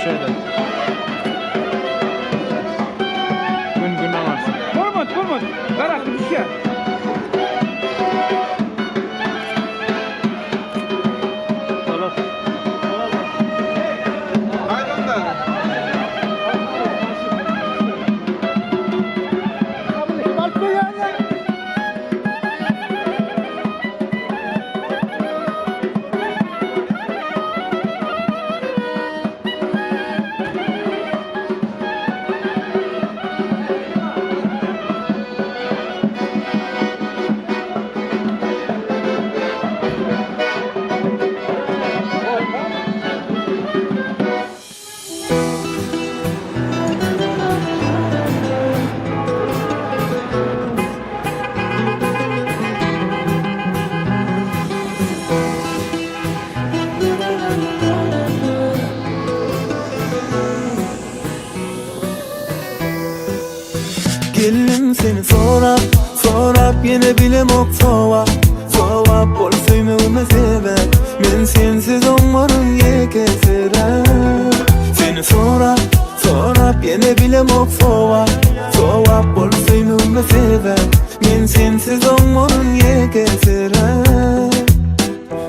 Şöyle. Gün gün aňarsyn. Bolmaz, bolmaz. Garakly düşýär. Geldim seni sorap, sorap Yine bilemok sowap, sowap Bol söýmegime sebäp Men sensiz oňmaryn ýekesiräp Seni sorap, sorap Ýene bilemok sowap, sowap Bol söýmegime sebäp Men sensiz oňmaryn ýekesiräp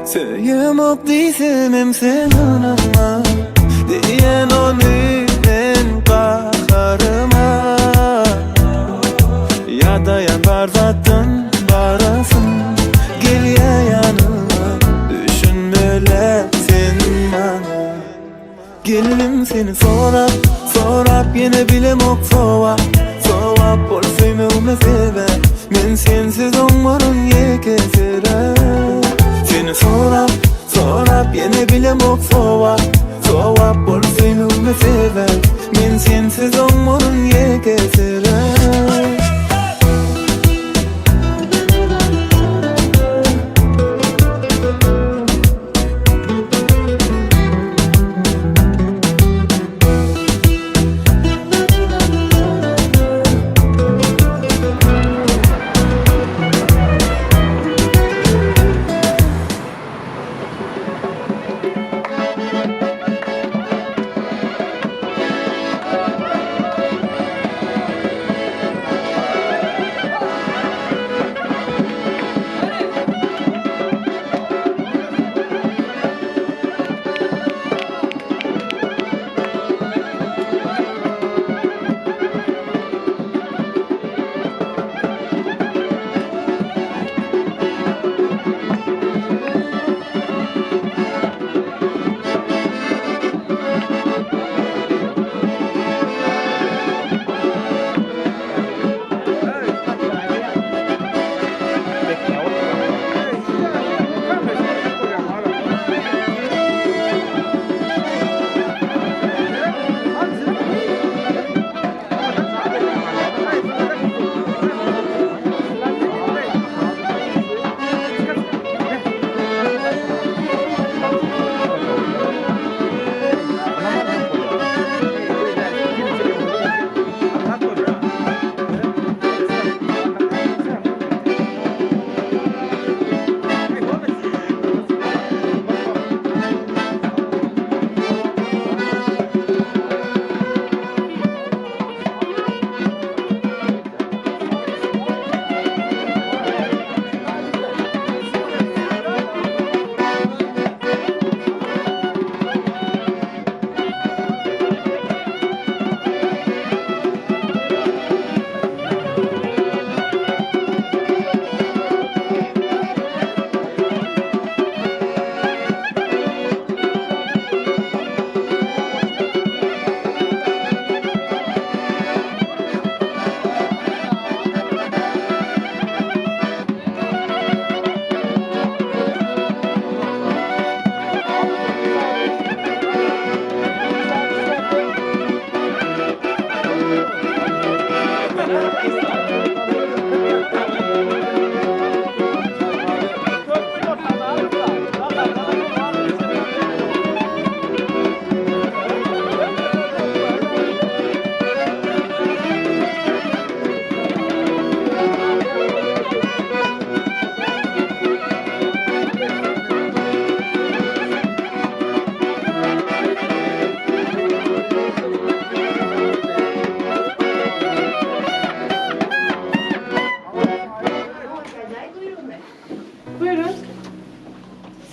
Söýemok diýsemem sen ynanma Diýen ony men gaharyma Ýadaýan bar zatdan barasym Gelýä ýanyma Düşünmeli sen maňa Geldim seni sorap, sorap Ýene bilemok sowap, sowap Bol söýmegime sebäp Men sensiz oňmaryn ýekesiräp Seni sorap, sorap Ýene bilemok sowap, sowap Bol söýmegime sebäp Men sensiz oňmaryn ýekesiräp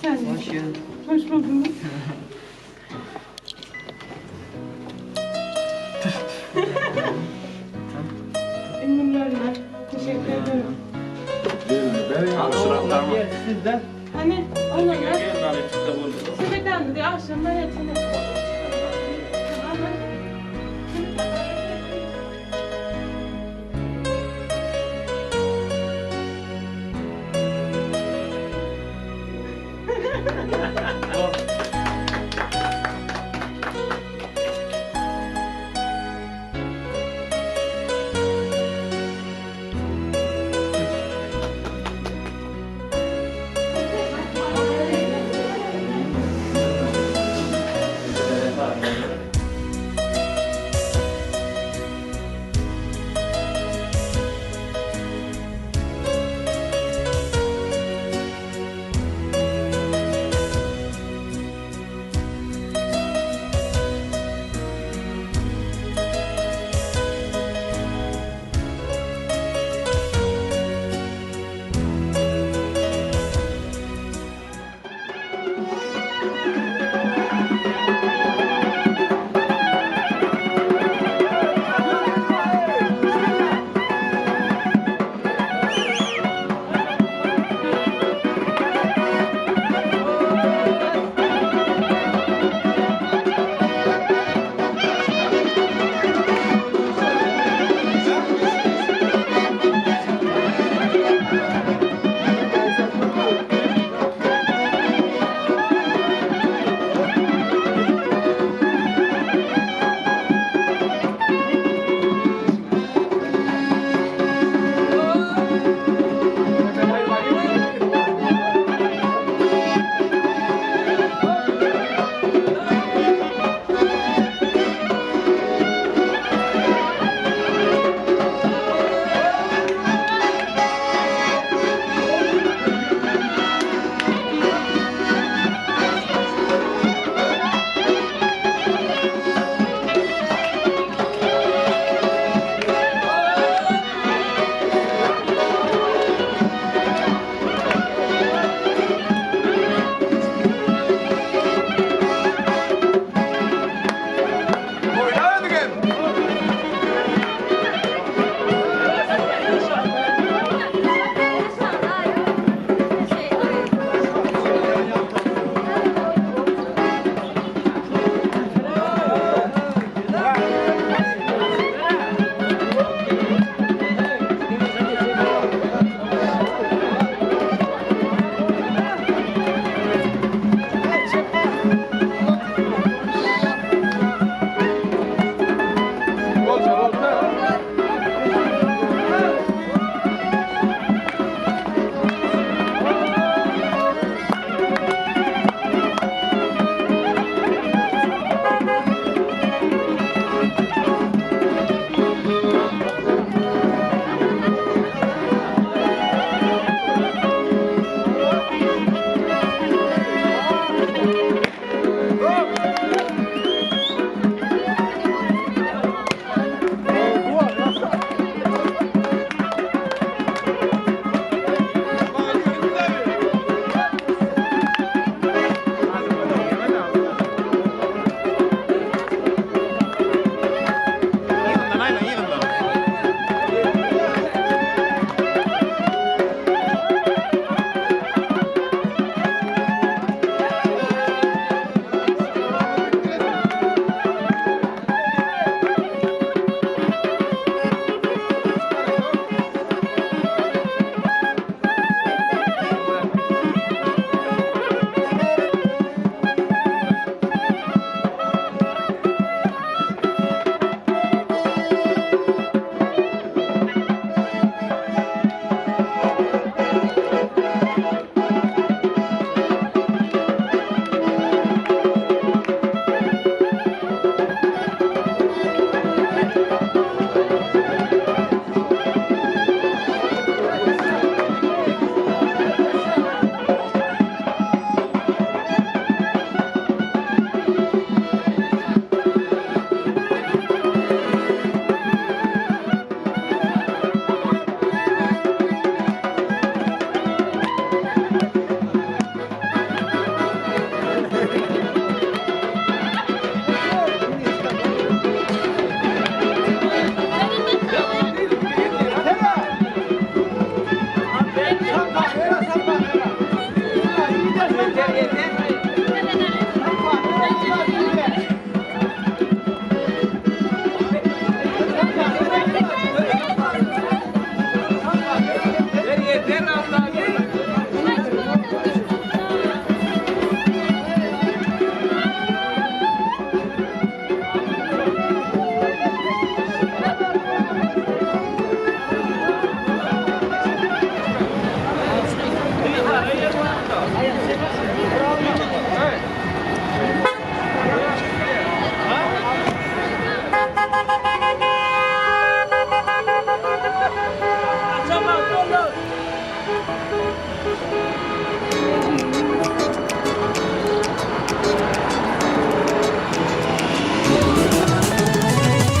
saniye. Hoş bulduk. Ünlülerle. Teşekkür ederim. Hani olanlar Sebeden de akşam ben etine.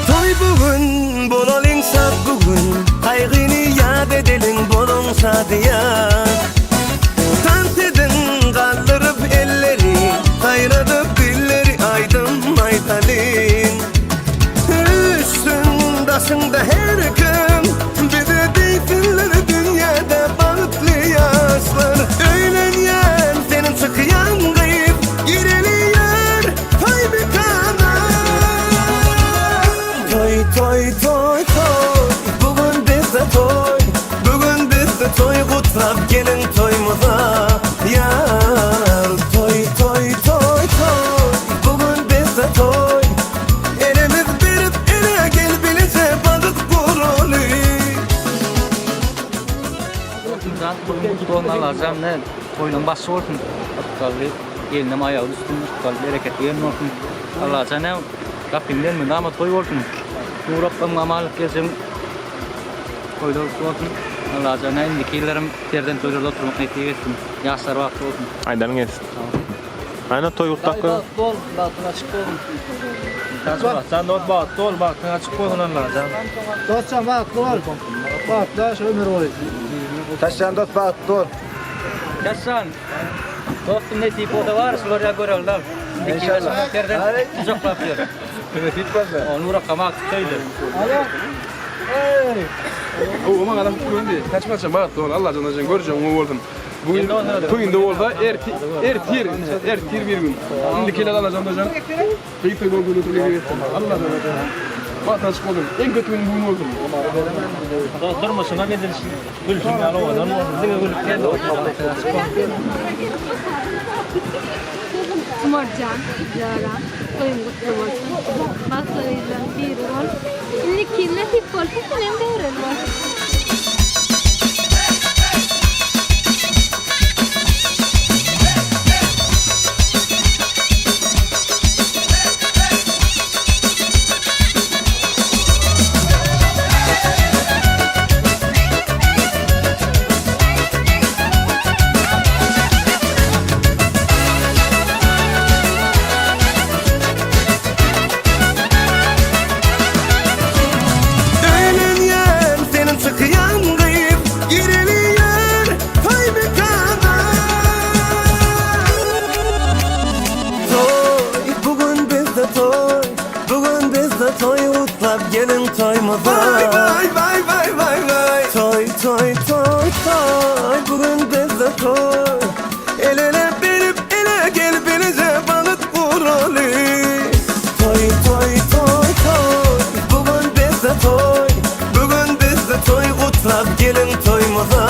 Toý bu gün, bolalyň şat bu gün, Gaýgyny ýat edeliň, boluň şadyýan. Tans ediň, galdyryp elleri, Saýradyp dilleri aýdym aýdalyň. Üýşsün daşyňda her kim, Bize diýsinler dünýäde bagtly ýaşlar. Öýlenýän seniň çykýan gyz, Gireli ýör toý mekana. Toý toý toý toý, bu gün bizde toý, Bu gün bizde toý gutlap geliň toýumyza ýar. Toý toý toý toý, bu gün bizde toý, Elimiz berip ele gel bileje bagyt guraly. Dostumjan toýuň gutly bolsun Allajan ne toýlaň başy bolsun ykbally gelinem aýagy düşsün ykbally bereketli gelin bolsun Allajan ne Rabbimden mydama toý bolsun Nurak ömrüň amanlyk geljegiň toýlar gutly bolsun Allajan ne indiki ýyllaram perzent toýlarda oturmak nesip etsin ýaşlar bagtly bolsun. Aýdanyň gelsin. Aýna toý gutlap Bagtly bol, bagtyň açyk bolsun. Sen dost bagtly bol, bagtyň açyk bolsun Allajan. Dostjan bagtly bol. Bagtly ýaşa ömür boýy. Taşjan dost bagtly bol. Taşjan dostum nesip bolsa bar şular ýa görelde al. Indiki ýyla perzent gujaklap ýör. Nesip bolsa. Nurak agtyk söýdi. Owa maňa adam göründi. Kaçmaça bagtly bol. Allajan ajan görjegiň gowy bolsun. Bu gün toýunda bolsa ertir ertir ertir bir gün. Indiki ýyl Allajan ajan beýik toý bolup ötürip etsin. Allajan ajan. Bagtly açyk bolsun. Iň kötü gün bu gün bolsun. Durmuşyňa edil gülşüň ýaly owadan bolsun. Diňe gülüp gel. Umarjan, Lara, toýuň gutly bolsun. Bagtly gyzlaryň biri bol. Indiki ýyl nesip bolsa senem göwreli bol. Öýlenýän seniň çykýan gyz, Gireli ýör toý mekana. Toý, bu gün bizde toý, Bu gün bizde toý gutlap geliň toýumyza. Waý waý waý waý waý waý. Toý toý toý toý, bu gün bizde toý. El ele berip ele gel bileje bagyt guraly. Toý toý toý toý, bu gün bizde toý. Bu gün bizde toý gutlap geliň toýumyza.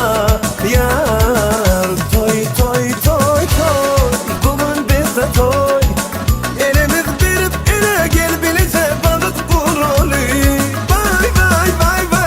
Ýar toý toý toý toý, bu gün bizde toý. Elimiz berip ele gel bileje bagyt guraly. Waý waý waý waý.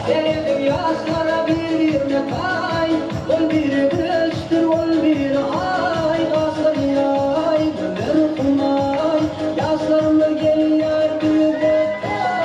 Hey! taý Ol biri güneşdir ol biri aý Gaşlary ýaý gözleri humaý Ýaşlarymda gelýär bizde toý.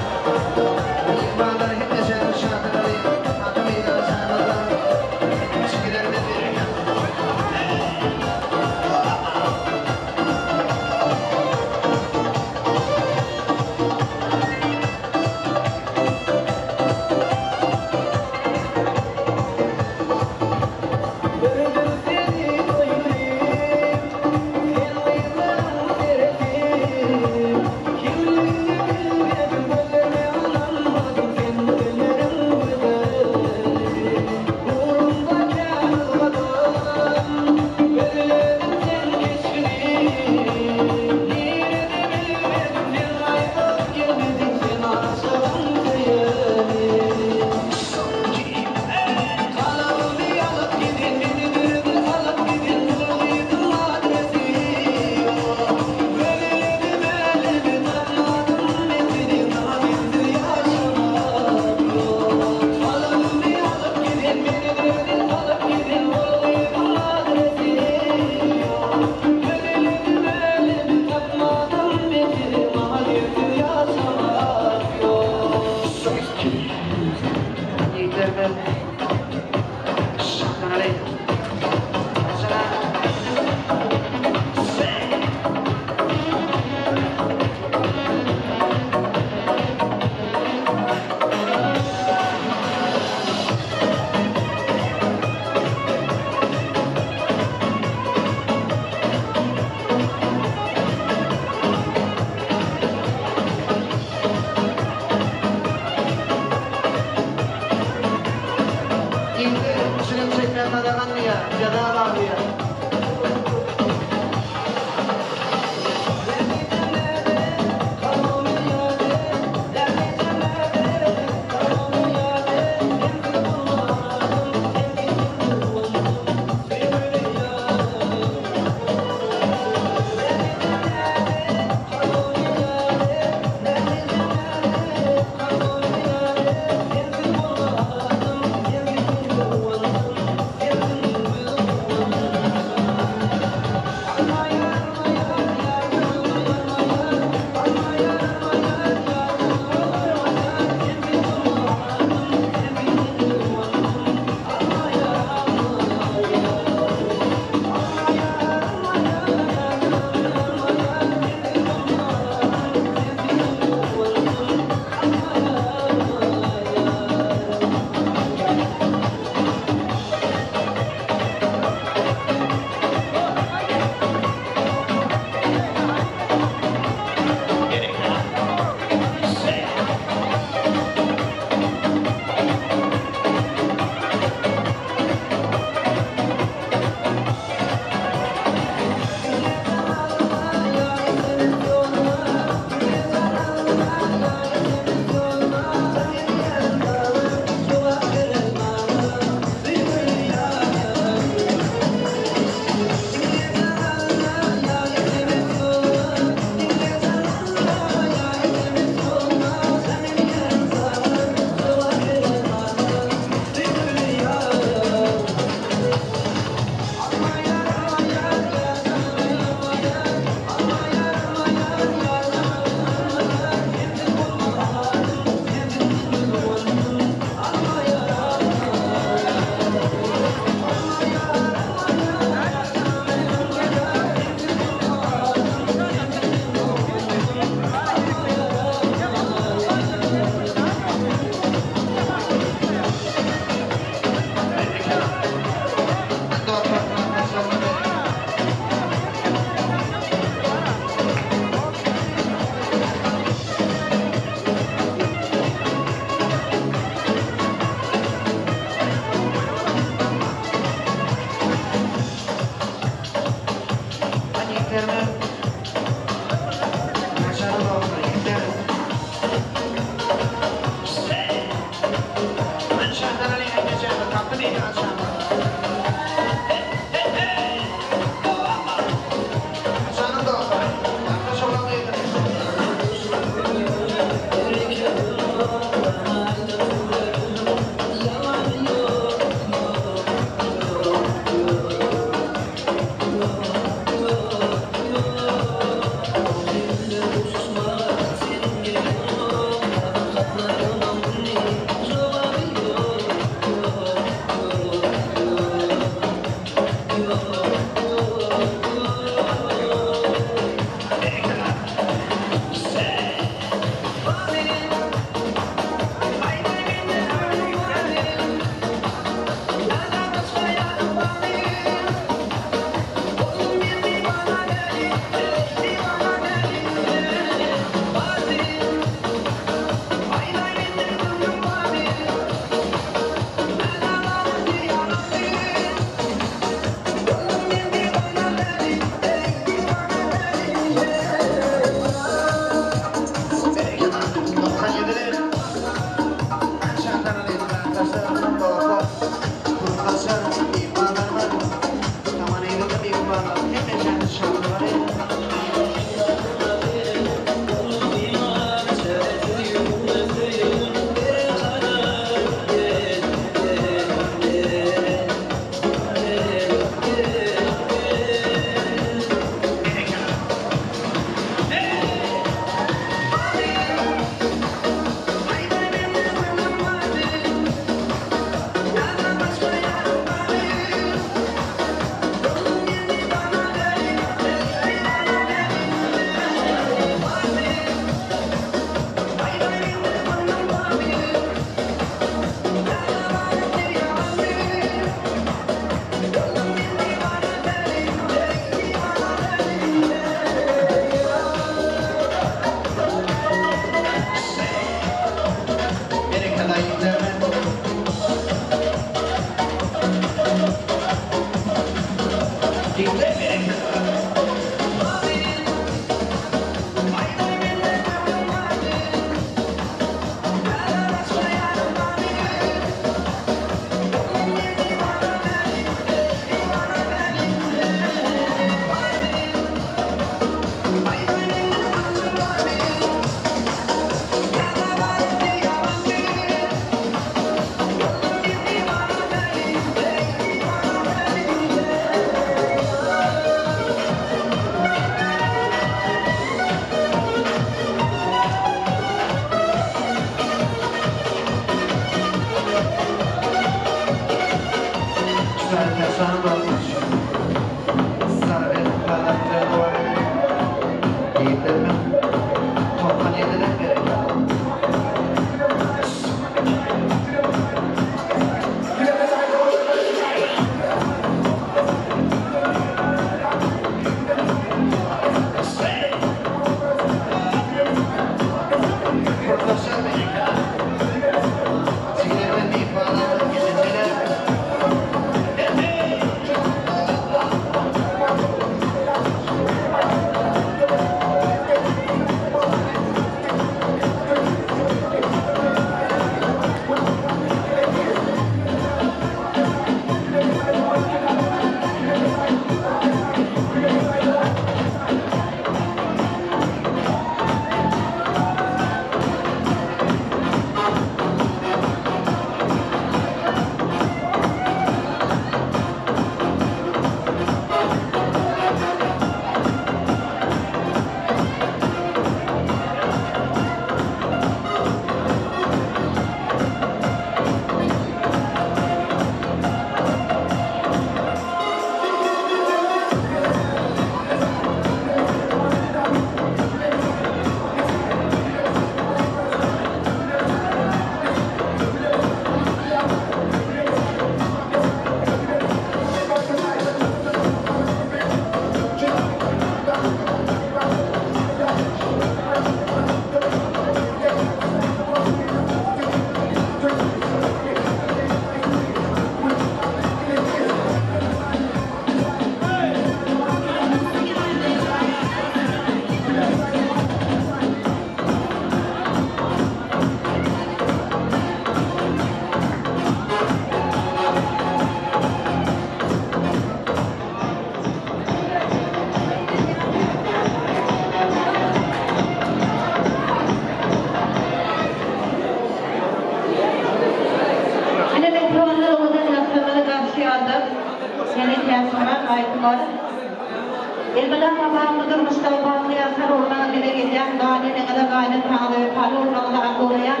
Elmydama bagtly durmuşda bagtly ýaşar bolmagyny dileg edýän, gaýyneneňize, gaýynataňyza wepaly bolmagyňyzy arzuwlaýan.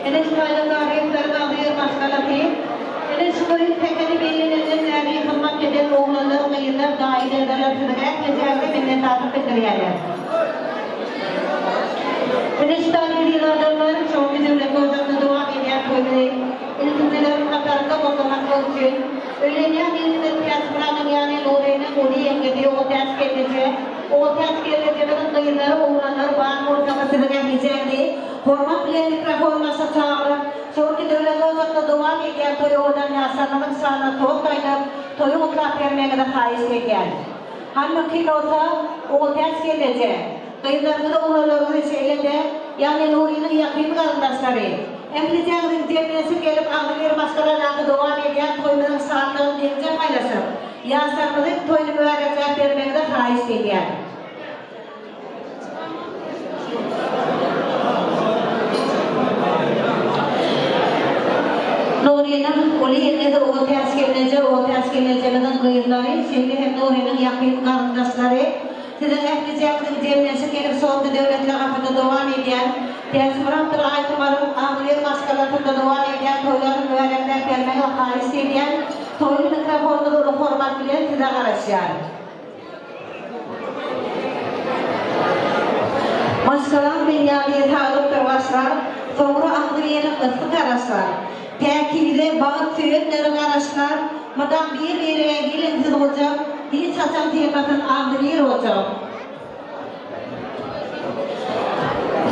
Ine şu taýda Garryýewleriň agzybir maşgalasy. Ine şu toýuň sähedi bellenenden bäri hyzmat eden oglanlar, gyzlar, daýy-dedeler siziň ählijäňize minnetdarlyk bildirýärler. Ine şu taýda eziz adamlar, şowly döwlet ojakda dowam edýän toýuny ilkinjileriň hatarynda goldamaklyk üçin öýlenýän ýigidimiz Täçmyradyň ýany Nurynyň uly ýeňňesi Ogultäç gelneje, Ogultäç gelnejemiziň gyzlary, oglanlary bar bolsaňyz siziň ählijäňizi Hormat bilen mikrofon başa çagyryp, şol ki döwlet ojakda dowam edýän toý owadan ýaşlarymyzyň şanyna tost aýdyp, toýy gutlap bermegiňizi haýyşt edýän. Hany mümkin bolsa, Ogultäç gelneje, gyzlaryňyzy, oglanlaryňyzy şeýle-de, ýagny Nurynyň ýakyn garyndaşlary, ählijäňiziň jemlenşip gelip agzybir maşgaladaky dowam edýän toýumyzyň şatlygyny deňje paýlaşyp, ýaşlarymyzyň toýuny mübärekläp bermegiňizi haýyşt edýän. Nurynyň uly ýeňňesi Ogultäç gelneje, Ogultäç gelnejemiziň gyzlary, şeýle hem Nurynyň ýakyn garyndaşlary, siziň ählijäňiziň jemlenşip gelip şonda döwletli gapyda dowam edýän Täçmyratdyr Aýtumaryň agzybir maşgalasynda dowam edýän toýlaryny mübärekläp bermegi haýyşt edýän toýly mikrofonymyz uly hormat bilen size garaşýar. Maşgalaň binýady saglykdyr başlar, Soňra agzybirlik yssy garaşlar. Päkize, bagt söýenleri garaşlar, Mydam bir-birege geliň siz gujak, Hiç haçan synmasyn agzybir ojak.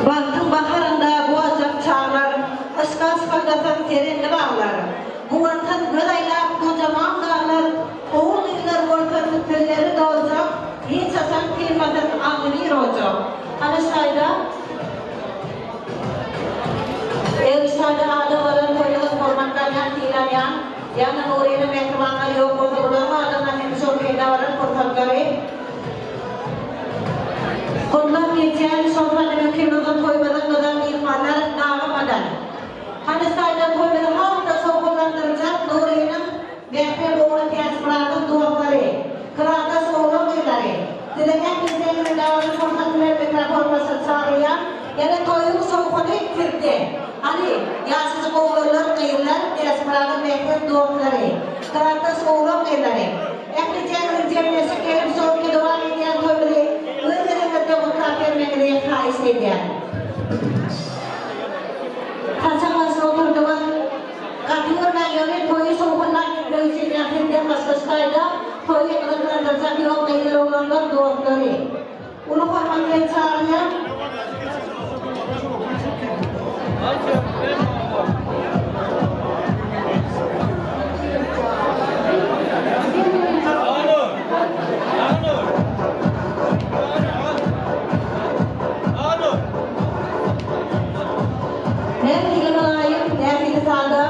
Bagtyň baharynda guwanjak çaglar, Yşka şypyrdasaň serenli baglar. Guwansan göz aýlap gojaman daglar, Ogul-gyzlar bolsa süpürleri doljak, Hiç haçan synmasyn agzybir ojak. Hany şaýda Erişaýda ady bolan toýumyz hormatlanýan, sylanýan, ýagny Nurynyň mähribanlary ýok bolsa bularyň adyndan hem şol peýda bolan pursatlary Gutlap geçýän şol sanda mümkin bolsa toýumyzyň gyzan myhmanlar dagamadan. Hany şaýda toýumyzy has-da şowhunlandyrjak Nurynyň Mährem ogly Täçmyradyň dostlary, klasdaş oglan-gyzlary, siziň ähliňizi dabaraly pursat bilen mikrofon başyna çagyrýan, ýene toýuň şowhuny sizde. Hany, ýaşajyk oglanlar, gyzlar, Täçmyradyň mährem dostlary, klasdaş oglan-gyzlary, ählijaňyzyň jemleşip gelip şowhunly dowam edýän toýumyzy öz gezegimizde gutlap bermegiňizi haýyşt edýän. Saçak başyna oturdyňyz. Gaty görmän ýöne toýy şowhunly etmek üçin ýa senden başga şu taýda toýy gyzyklandyrjak ýok gyzlar oglanlar dostlary uly hormat bilen çagyrýan. Nähili mylaýym, nähili sada,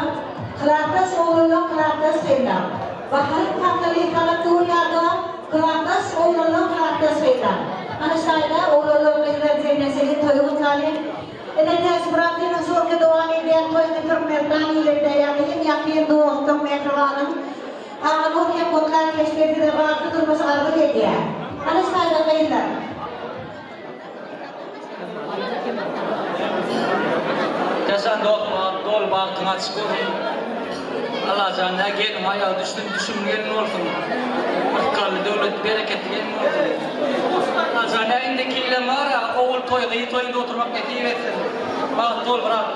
Klasdaş oglanlar klasdaş gyzlar. Baharyň pasyly salyp dur ýada, Klasdaş oglanlar klasdaş gyzlar. Hany şaýda oglanlar gyzlar jemleşeli toýy gutlalyň. Ine Täçmyrat seniň şorka dowam edýän toýuňy Türkmenistan ilinde ýagny iň ýakyn dostuň mähribanym Aganur hem gutlan keşde size bagtly durmuş arzuw edýär. Hany şaýda gyzlar. Täşan dost bagt doly bagtyň açyk bolsun Allajan nä gelniň aýagy düşsün düşümli gelin bolsun Ykgally döwletli bereketli gelin bolsun Allajan nä indiki ýylam bara ogul toý gyz toýunda oturmak nesip etsin Bagtly bol brat.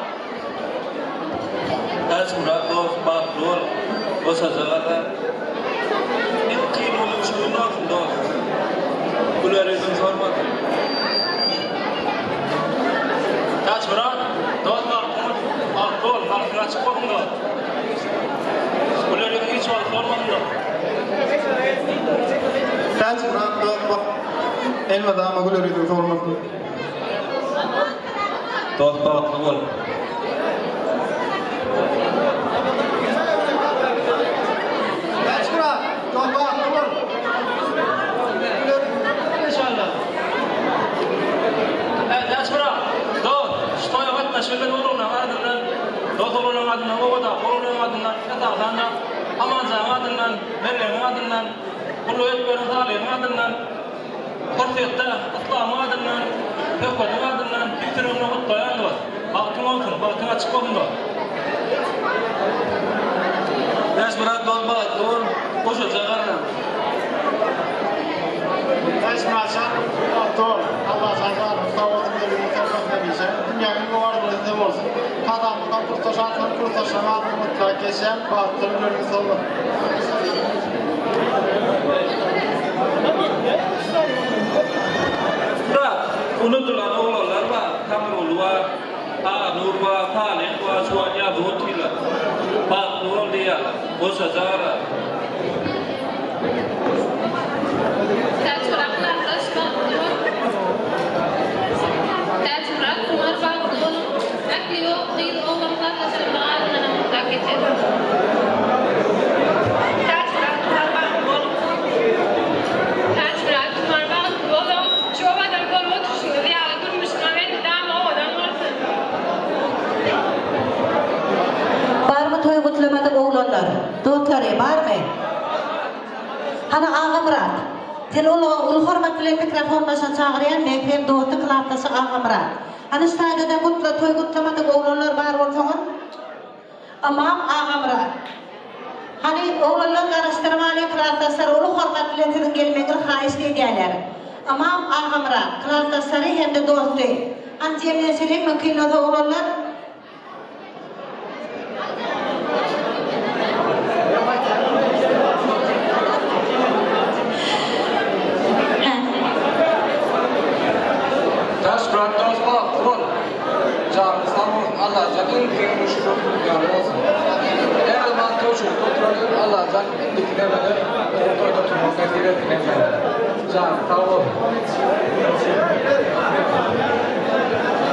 Täçmyrat dost bagtly bol boşajak azar. Iň kyn günüň şu gün bolsun dost. Güler ýüzüň solmasyn. Täçmyrat dost bagtly bol bagtly bol bagtyň açyk bolsun dost. Güler ýüzüň hiç wagt solmasyn dost. Täçmyrat dost bak elmydama güler ýüzüň solmasyn. Dost bagtly bol. Täçmyrat dost bagtly bol. Inşallah. He Täçmyrat dost şu toýa gatnaşyp eden oglanlaryň adyndan dost oglanlaryň adyndan obadaky oglanlaryň adyndan esasan-da Amanjanyň adyndan Mergeniň adyndan Gully Ekberiň Salyhyň adyndan. Şahsyýetde Yslamyň adyndan, Söhbediň adyndan tüýs ýüregimden gutlaýan dost. Bagtyň bolsun, bagtyň açyk bolsun dost. Täçmyrat dost bagtly bol, goşaja garra. Täçmyrat jan bagtly bol. Allajan janyňyz sag bolsun, eliňiz sag bolsun hemişe. Dünýäniň iň gowy arzuwlary size bolsun. Kazanymyzdan kursdaş alsam kursdaşlaryň adyny mutlak geçýän. Bagtly ömrüňiz sag bolsun. Myrat, unudylan oglanlar bar, Taňryguly bar, Aganur bar, Salyh bar, şu wagt ýazyp otyrlar. Bagtly bol diýýärler. Goşaja gara. Täçmyrat gardaş bagtly bol. Täçmyrat Umar bagtly boluň. Ähli ýok gyz oglan klasdaşlarymyň adyndanam gutlap geçerin. Täçmyrat Tumar bagtly boluň. Täçmyrat Tumar bagtly boluň. Şu owadan bolup oturyşyňyz ýaly durmuşyňam elmydama owadan bolsun. Barmy toý gutlamadyk oglanlar? Dostlary barmy? Hany Agamyrat? Sen ol uly hormat bilen mikrofon başyna çagyrýan mährem dosty klasdaşy Agamyrat. Hany şu taýdada gutla toý gutlamadyk oglanlar bar bolsaňyz? Ymam Agamyrat. Hany oglanlar garaşdyrmaly klasdaşlar uly hormat bilen siziň gelmegiňizi haýyşt edýäler. Ymam Agamyrat, klasdaşlary hem-de dosty. Hany jemlenşeliň mümkin bolsa oglanlar. Täçmyrat dost bagtly bol. Janyň sag bolsun Allajan iň kyn müşgil ýaly bolsun. Her zaman toýçulykda oturaryn Allajan indiki demede bize toýda oturmak nesip etsin hemmämize. Janyň sag bolsun.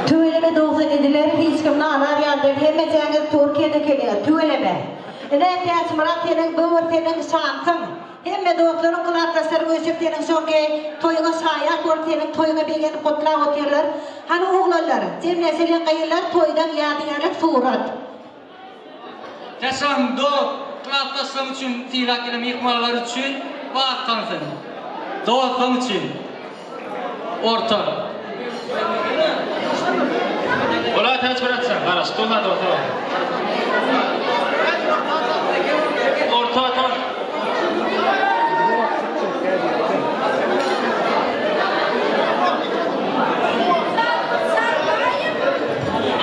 Tüweleme 97-ler hiç kim nalar ýaly däl hemmejäňiz Türkiýede ekeniňiz tüweleme. Ine Täçmyrat seniň bu bir seniň şansyň. Hemme dostlaryň klasdaşlaryň öýşüp seniň şoňky toýuňa şaýat bolup seniň toýuňa begenip gutlap otyrlar. Hany oglanlar, jemleşeliň gyzlar toýdan ýadygärlik surat. Ýaşaň dost, klasdaşlaryň üçin sylap gelen myhmanlar üçin wagt tansyn. Dostlaryň üçin. Orta. Ola Täçmyrat jan, garaşyp dur hadi otur. Orta atan.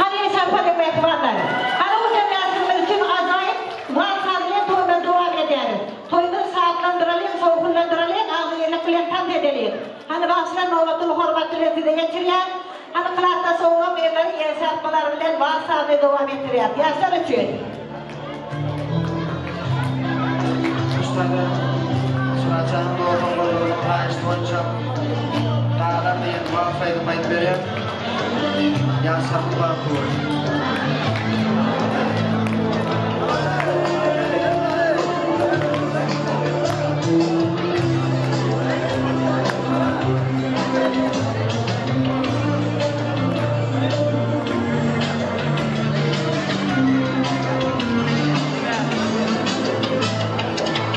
Hany sarpa mähribanlar. Hany bu jemgyýetimiz üçin ajaýyp waka bilen toýuna dowam edýäris. Toýumyzy şatlandyralyň, şowhunlandyralyň, agzybirlik bilen tans edeliň. Hany bagşylar nobatyny hormat bilen size geçirýär. Hany klasdaş oglan gyzlary el çarpmalar bilen wals sazyny dowam etdirýär. Ýaşlar üçin. Ussada Şuraçanyň dostuň goldawynyň haýyşty boýunça Galar diýen wals aýdym aýdyp berýär. Ýaşlarymyz bagtly bolsun.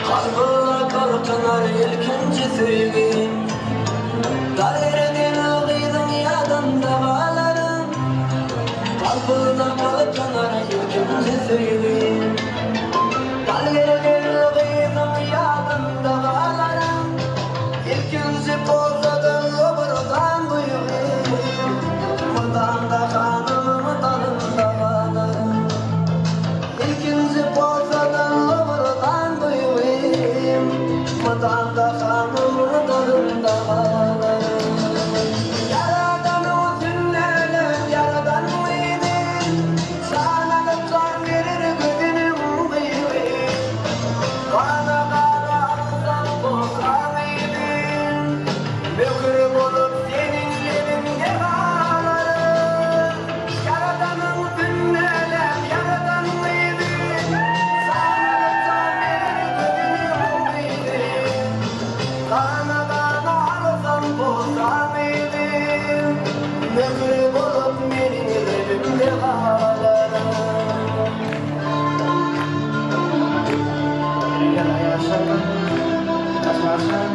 Kalbyňa galkynar ilkinji söýgim Dar ýerden gyzyň ýadynda galaryn Kalbyňa galkynar ilkinji söýgim Dal ýerden gyzyň ýadynda galaryn Ilkinji posadan obradan duýgym Mydamda ganymyň dalynda galaryn Ilkinji posadan obradan duýgym Mydamda ganymyň dalynda galaryn Ýaradanyň sünnälep ýaradan gyzy Jan alyp jan berer gözüniň gyýgy Gana gana aksam bolsam idi Möhür bolup seniň lebiňde galaryn Ýaradanyň sünnäläp ýaradan gyzy Jan alyp jan berer gözüniň gyýgy Gana gana alsam bolsam idi Möhür bolup meniň lebimde galaryn Ýene ýaşaryn, ýaşaryn.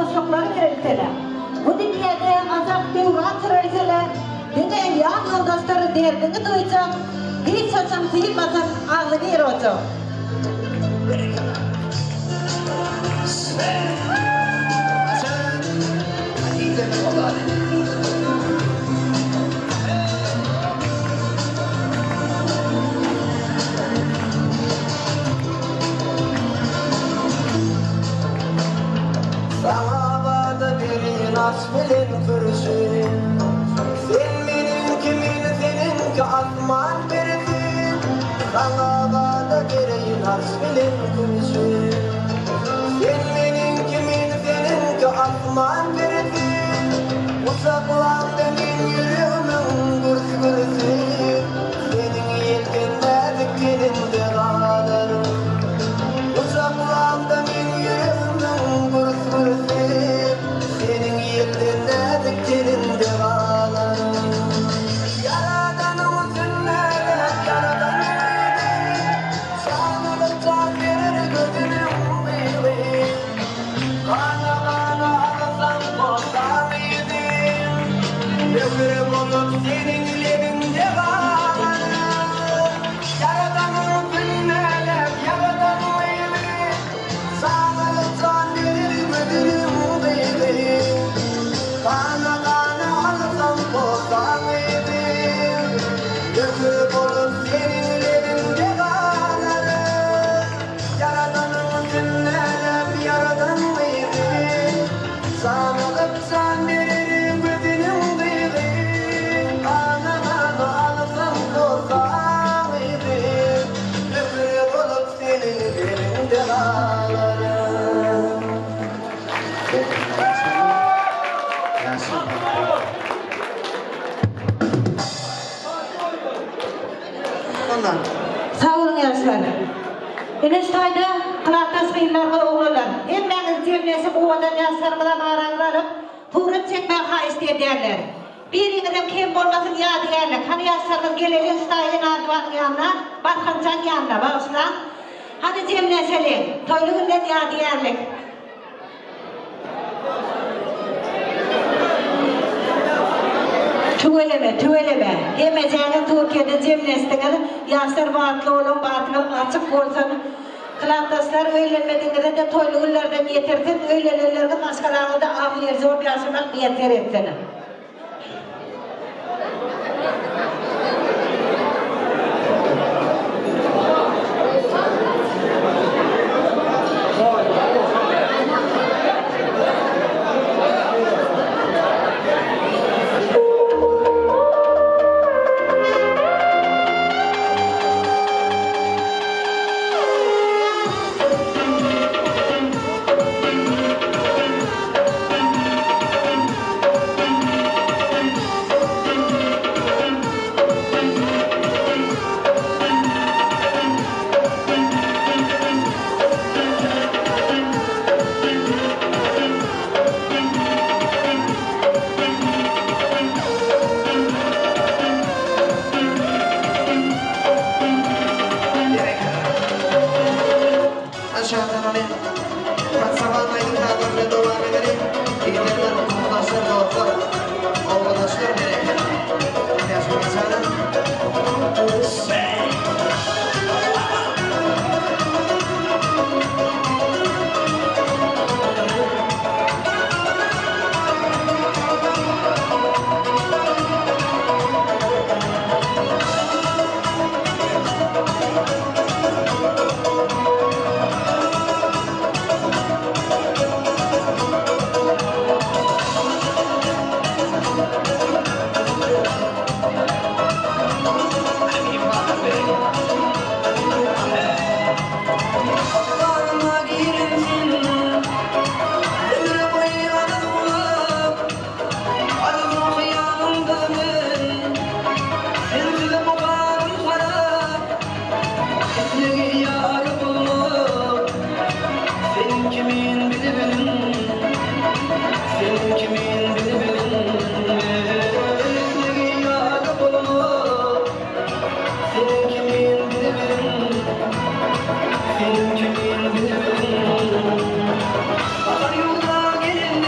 dostluklary berilsene. Bu dünýede ajap döwran sürelsene, Diňe ýan ýoldaşdyr derdiňi duýjak, Hiç haçan synmasyn agzybir ojak. Saňa wada berin aç bilen kürsi Sen meniňki men seniňki asman perisi Saňa wada bereýin arş bilen kürsi Sen meniňki men seniňki asman perisi Gujaklaňda men ýüregimiň gürs-gürsi Seniň ýelken näzik teniňde galaryn Gujaklaňda men ýüregimiň gürs-gürsi Seniň ýelden näzik teniňde galaryn Ýaradanyň sünnäläp ýaradan gyzy Jan alyp jan berer gözüniň gyýgy Gana-gana alsaň bolsaň yzy Hökür bolup seniň lebiňde galaryn Ýaradanyň sünnäläp ýaradan gyzy Jan alyp jan berer gözüniň gyýgy Gana-gana alsaň bolsaň yzy Hökür bolup seniň lebiňde galaryn Ýaradanyň sünnäläp ýaradan gyzy Jan alyp jan berer gözüniň gyýgy Gana-gana alsaň bolsaň yzy Hökür bolup seniň lebiňde galaryn. Sag boluň ýaşlar. Ine şu taýda klasdaş gyzlar we oglanlar hemmäňizi jemleşip owadan ýaşlarymyzam araňyza alyp surat çekmegi haýyşt edýärler. Biriňizem kem bolmasyn ýadygärlik. Hany ýaşlarymyz geleliň şu taýy Nazybanyň ýanyna, Basgançaň ýanyna bagyşlaň. Hany jemleşeliň. Toýly günden ýadygärlik. Tüweleme, tüweleme. Hemmejäňiz Türkiýede jemleşdiňiz. Ýaşlar bagtly boluň, bagtyňyz açyk bolsun. Klasdaşlar öýlenmedigiňize-de toýly günlerden ýetirsin, öýlenenleriňiz maşgalaňyzda agzybirje bolup ýaşamak miýesser etsin. Aşakdan alyň. Murat Saban aýdym sazlar bilen dowam edeliň. Ýigitler, okuwdaşlar, dostlar, obadaşlar berekella. Täşli Jana. Ykbalyma girensiň, ömre boýy arzuwlap, Arzuw-hyýalyňda men, sensiz bu halym harap. Islegi ýar bolmak, sen kimin bilbiliň, Sen kimin bilbiliň, Islegi ýar bolmak, sen kimin bilbiliň, Sen kimin bilbiliň. Bahar ýurda gelende.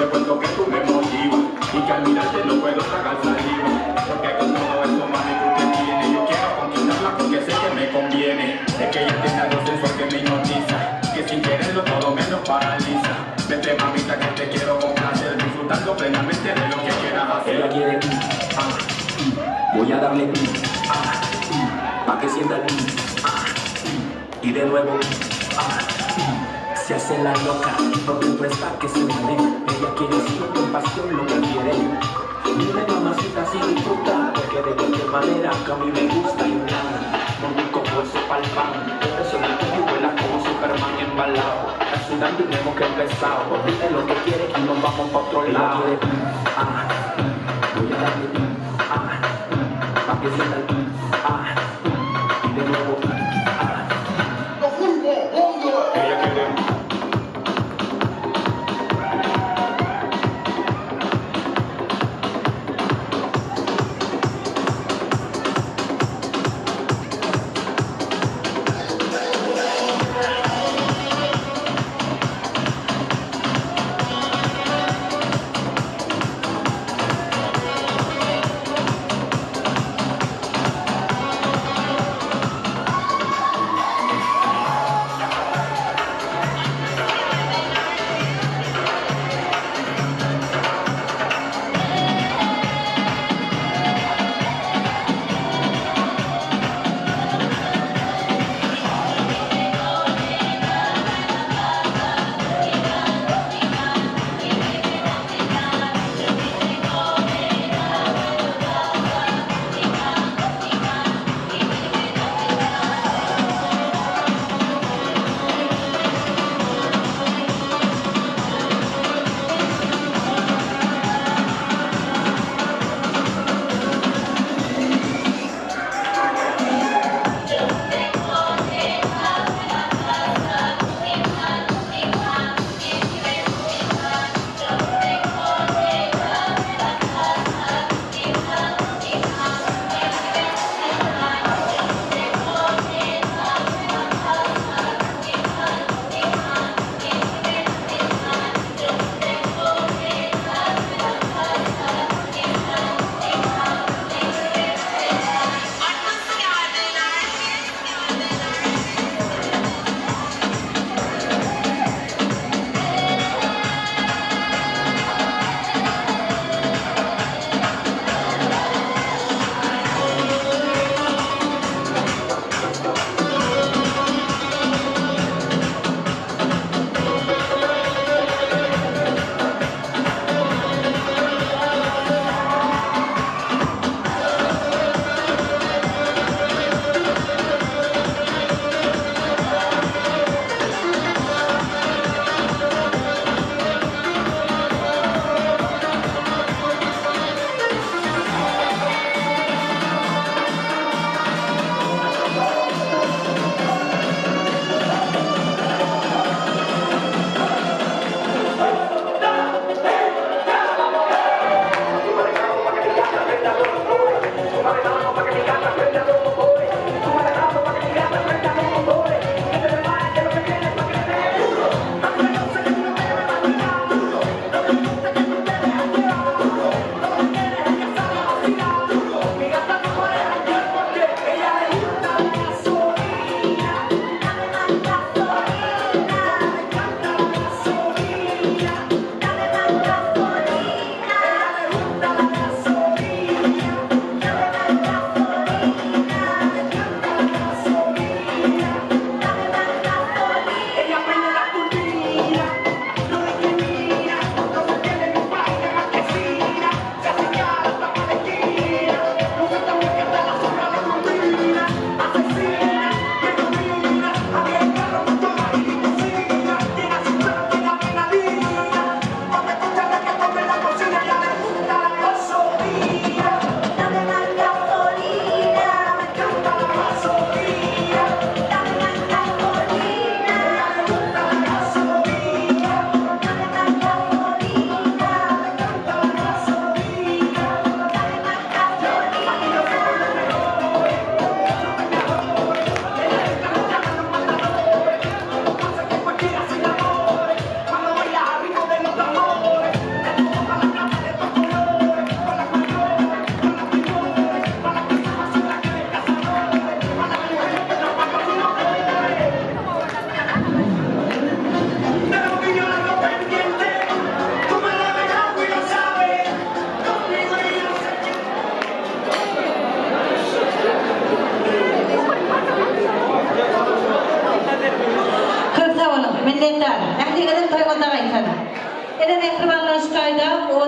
Te cuento que tú me motivas y que al mirarte no puedo tragar saliva. Porque con todo eso, mami, que usted tiene, yo quiero conquistarla porque sé que me conviene. Es que ella tiene algo sensual que me hipnotiza, que sin quererlo todo me lo paraliza. Vete, mamita, que te quiero complacer, disfrutando plenamente de lo que quieras hacer. Ella quiere, mm, ah, mm, voy a darle, mm, ah, mm, pa' que sienta el, mm, ah, mm, y de nuevo, ah, mm, se hace la loca, por dentro está que se muere. Ella quiere solo con pasión lo que quiere. Dime mamacita si disfruta, porque de cualquier manera que a mí me gusta y una mordí como eso pa'l pan. Impresionante y vuela como Superman embalado. Está sudando y vemos que empezado. Dime lo que quiere y nos vamos pa' otro lado. Ella quiere, mm, ah, mm, voy a darle, mm, ah, mm, pa' que sienta el, mm, ah, mm, y de nuevo, ah. Ella quiere.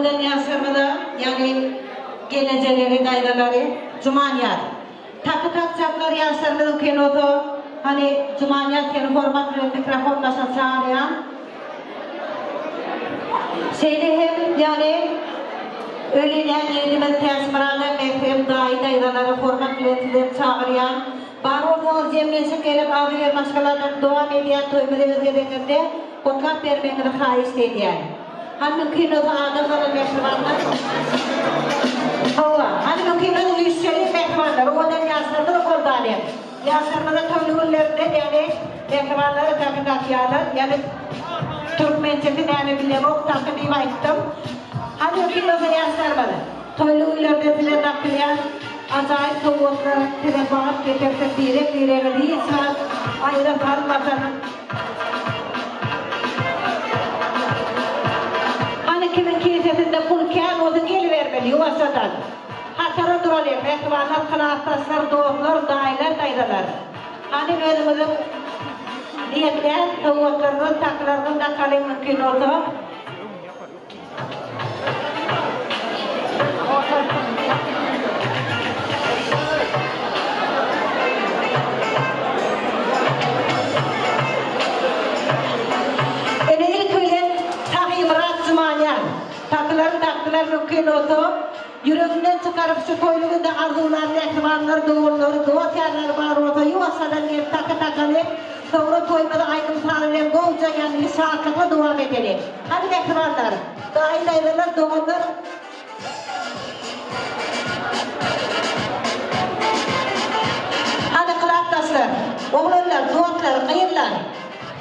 Owadan ýaşlarymyza, ýagny gelnejeleri, daýzalary Jumanýaz. Taky takjaklar ýaşlarymyzyň kinosa, hany Jumanýaz seni hormat bilen mikrofon başyna çagyrýan. Şeýle hem, ýagny öýlenýän ýigidimiz Täçmyrada Mährem daýy daýzalary hormat bilen sizem çagyrýan. Bar bolsaňyz jemlenşik gelip agzybir maşgaladan dowam edýän toýumyzy öz gezegiňizde gutlap bermegiňizi haýyşt edýän. Hany mümkin bolsa adam galan mähribanlar. Hawa, hany mümkin bolsa üýşşeliň mähribanlar, owadan ýaşlarymyzy goldalyň. Ýaşlarymyza toýly günlerinde ýagny mähribanlara taky dakýarlar, ýagny türkmençesi näme bilemok taky diýip aýtdym. Hany mümkin bolsa ýaşlarymyz toýly günlerde size dakylýan ajaýyp sowgatlar size bagt getirsin birek biregiňizi hiç wagt aýra salmasyn. Hany kimiň kisesinde pul kän bolsa gelibermeli ýuwaşjadan. Hatara duralyň mähribanlar klasdaşlar dostlar daýylar daýzalar. Hany özüňiziň niýetlän sowgatlaryňyz takylaryňyz dakalyň mümkin bolsa. Ine ilki bilen Tahymyrat Jumanýan. Takylaryny dakdylar mümkin bolsa, ýüreginden çykaryp şu toýly günde arzuwlan mähribanlar, doganlary, dost-ýarlary bar bolsa ýuwaşjadan gelip taky takaly, soňra toýumyzy aýdym-saz bilen gowja ýagny şatlykly dowam edeli. Hany mähribanlar, daýy-daýzalar, doganlar. Hany klasdaşlar, oglanlar, dostlar, gyzlar.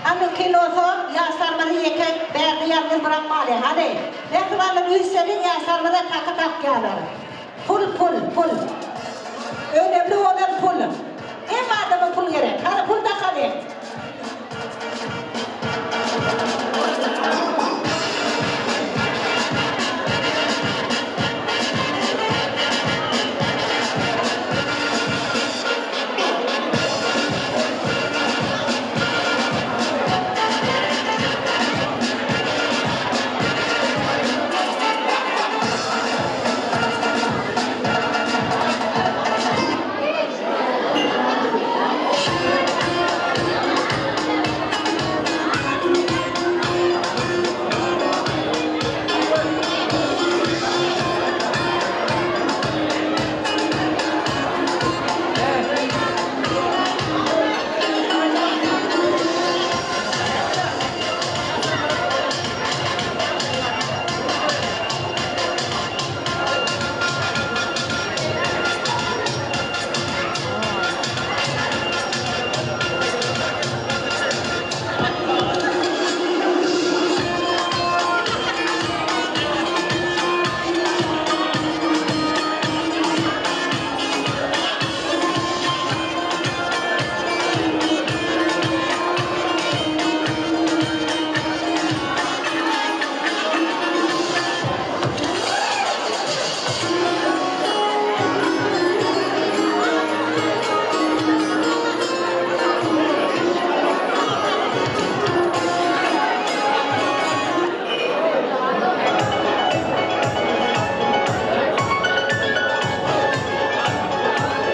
Hany mümkin bolsa, ýaşlarymyzy ýeke bärde ýalňyz byrakmaly. Hany, mähribanlar üýşeliň, ýaşlarymyza taky takýarlar. Pul, pul, pul. Önemli bolan pul. Hemme adama pul gerek. Hany pul takalyň.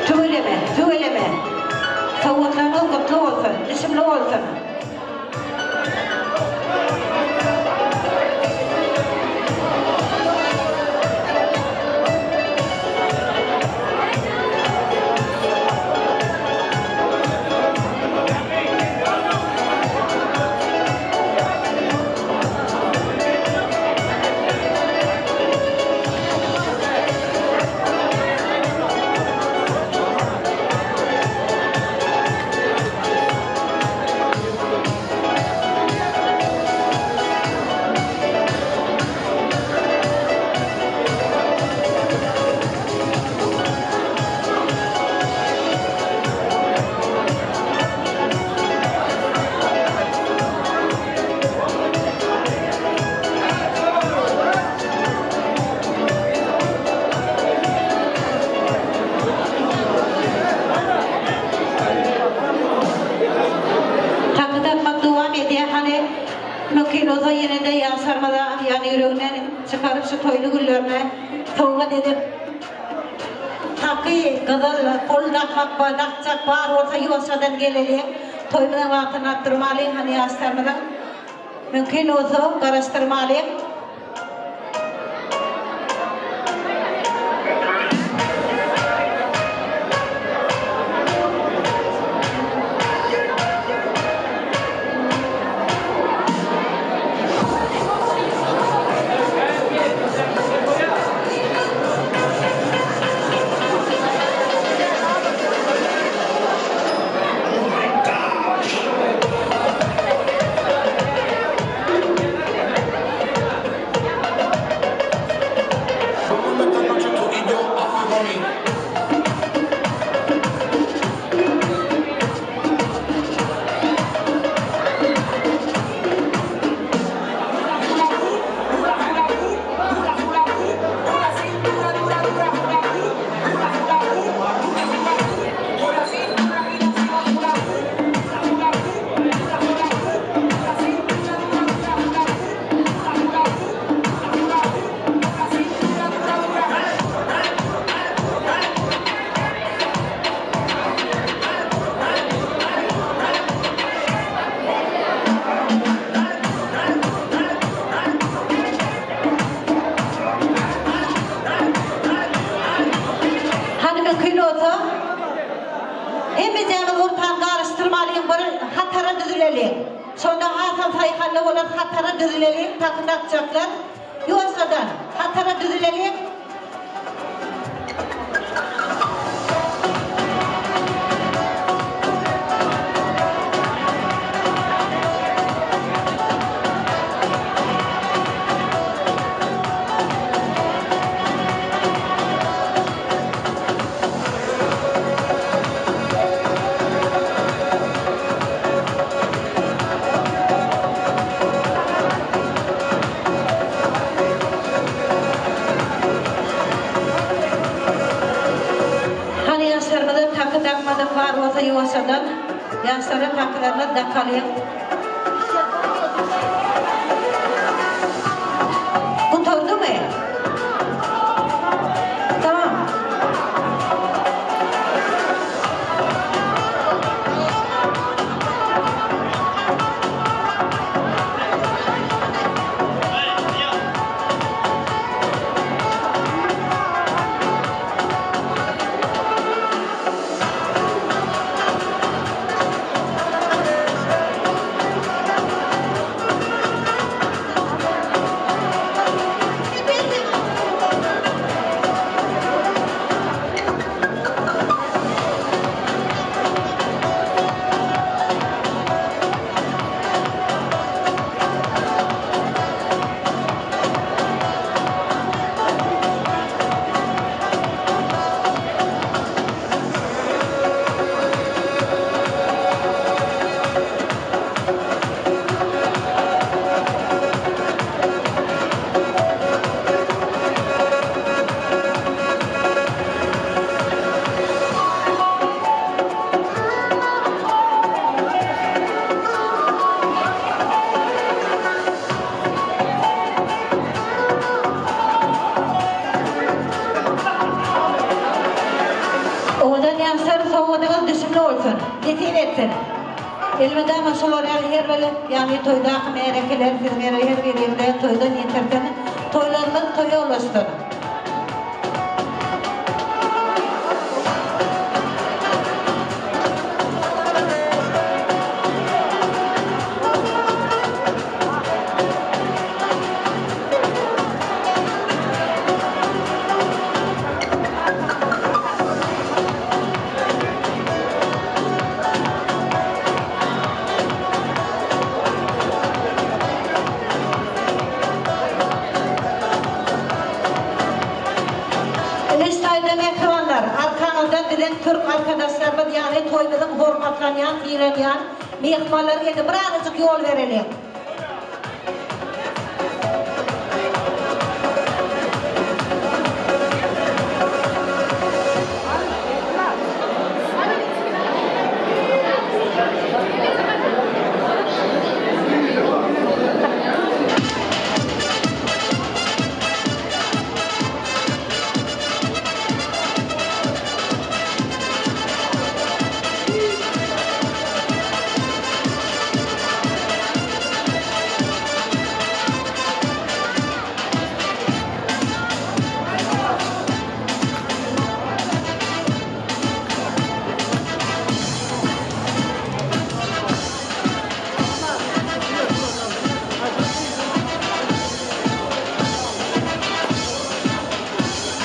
Tüweleme, tüweleme. Sowgatlaryňyz gutly bolsun, düşümli bolsun. güllerini sowgat edip, Taky gyzyl pul dakmak bar, dakjak bar bolsa ýuwaşjadan geleliň. Toýumyzyň wagtyny artdyrmalyň, hany ýaşlarymyzyň mümkin bolsa garaşdyrmalyň. Hany mümkin bolsa, hemmejämiz ortany garyşdyrmalyň, bir hatara düzüleliň. Şonda hasam saýhally bolar, hatara düzüleliň, takynakjaklar. Ýuwaşjadan, hatara düzüleliň. Hany ýaşlarymyza taky dakmadyk bar bolsa ýuwaşjadan ýaşlara takylaryny dakalyň. Gutardymy? Tamam. Owadan ýaşlar sowgadyňyz düşümli bolsun. Nesip etsin. Elmydama şolar ýaly her bir ýagny toýdaky märekeler siziň her biriňize toýdan ýetirsin. Toýlaryňyz toýa ulaşsyn. Ine şaýda mähribanlar, arkaňyzdan biziň türk arkadaşlarymyz ýaly toýumyzyň hormatlanýan, sylanýan myhmanlary geldi. Bir azajyk ýol bereliň.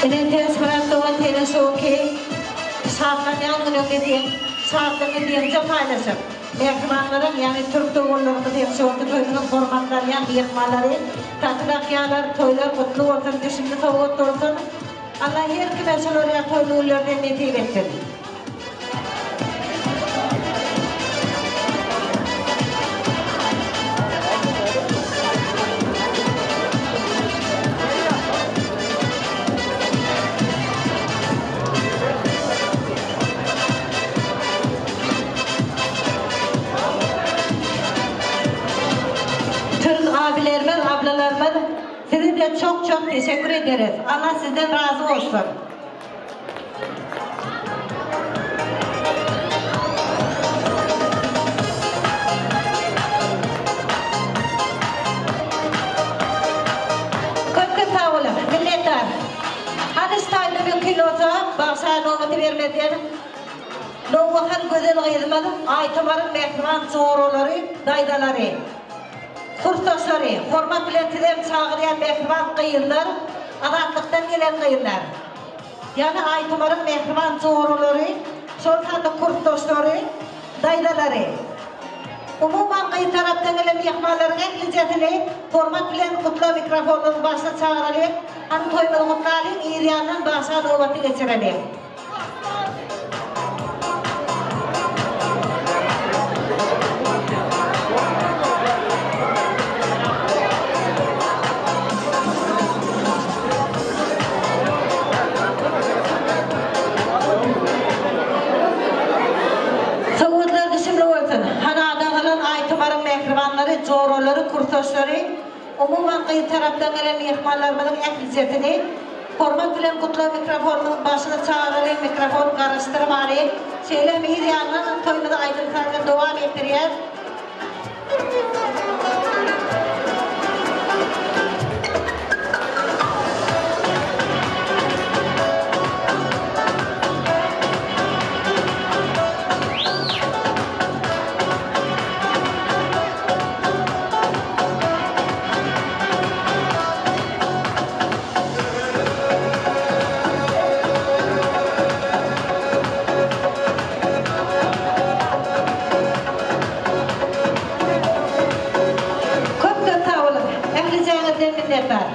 Ine Täçmyrat dogan seniň şoňky şatlanýan günüňde seň şatlygyňy deňje paýlaşyp, mähribanlaryň, ýagny türk doganlarymyz hem şoňky toýumyzyň hormatlanýan myhmanlary satyn akýarlar, toýlar gutly bolsun, düşümli sowgat bolsun. Allah her kime şolar ýaly toýly günlerden nesip etsin. Türk abilerimiz, ablalarymyz sizi-de çok çok teşekkür ederiz. Allah sizden razy bolsun. Köp köp sag boluň. Minnetdar. Hany ştaýda mümkin bolsa bagşa nobaty bermezden Nowbahar gözel gyzymyz Aýtamaryň mähriban joralary, daýzalary, kursdaşlary, hormat bilen sizem çagyrýan mähriban gyzlar, Azatlykdan gelen gyzlar. Ýagny Aýtumaryň mähriban joralary, şol sanda kursdaşlary, daýzalary. Umuman gyz tarapdan gelen myhmanlaryň ählijesini hormat bilen gutlag mikrofonymyzyň başyna çagyralyň. Hany toýumyzy gutlalyň, yz ýanyndan bagşa nobaty geçireliň. Sowgatlar düşümli bolsun. Hanada galan Aýtumaryň mähribanlary, joralary, kursdaşlary, umuman gyz tarapdan gelen myhmanlarymyzyň ählijesini hormat bilen gutlag mikrofonymyzyň başyna çagyralyň, mikrofon garyşdyrmalyň. Şeýle hem yz ýanyndan toýumyzy aýdym-saz bilen dowam etdirýäs. Köp köp sag boluň. Ählijäňizden minnetdar.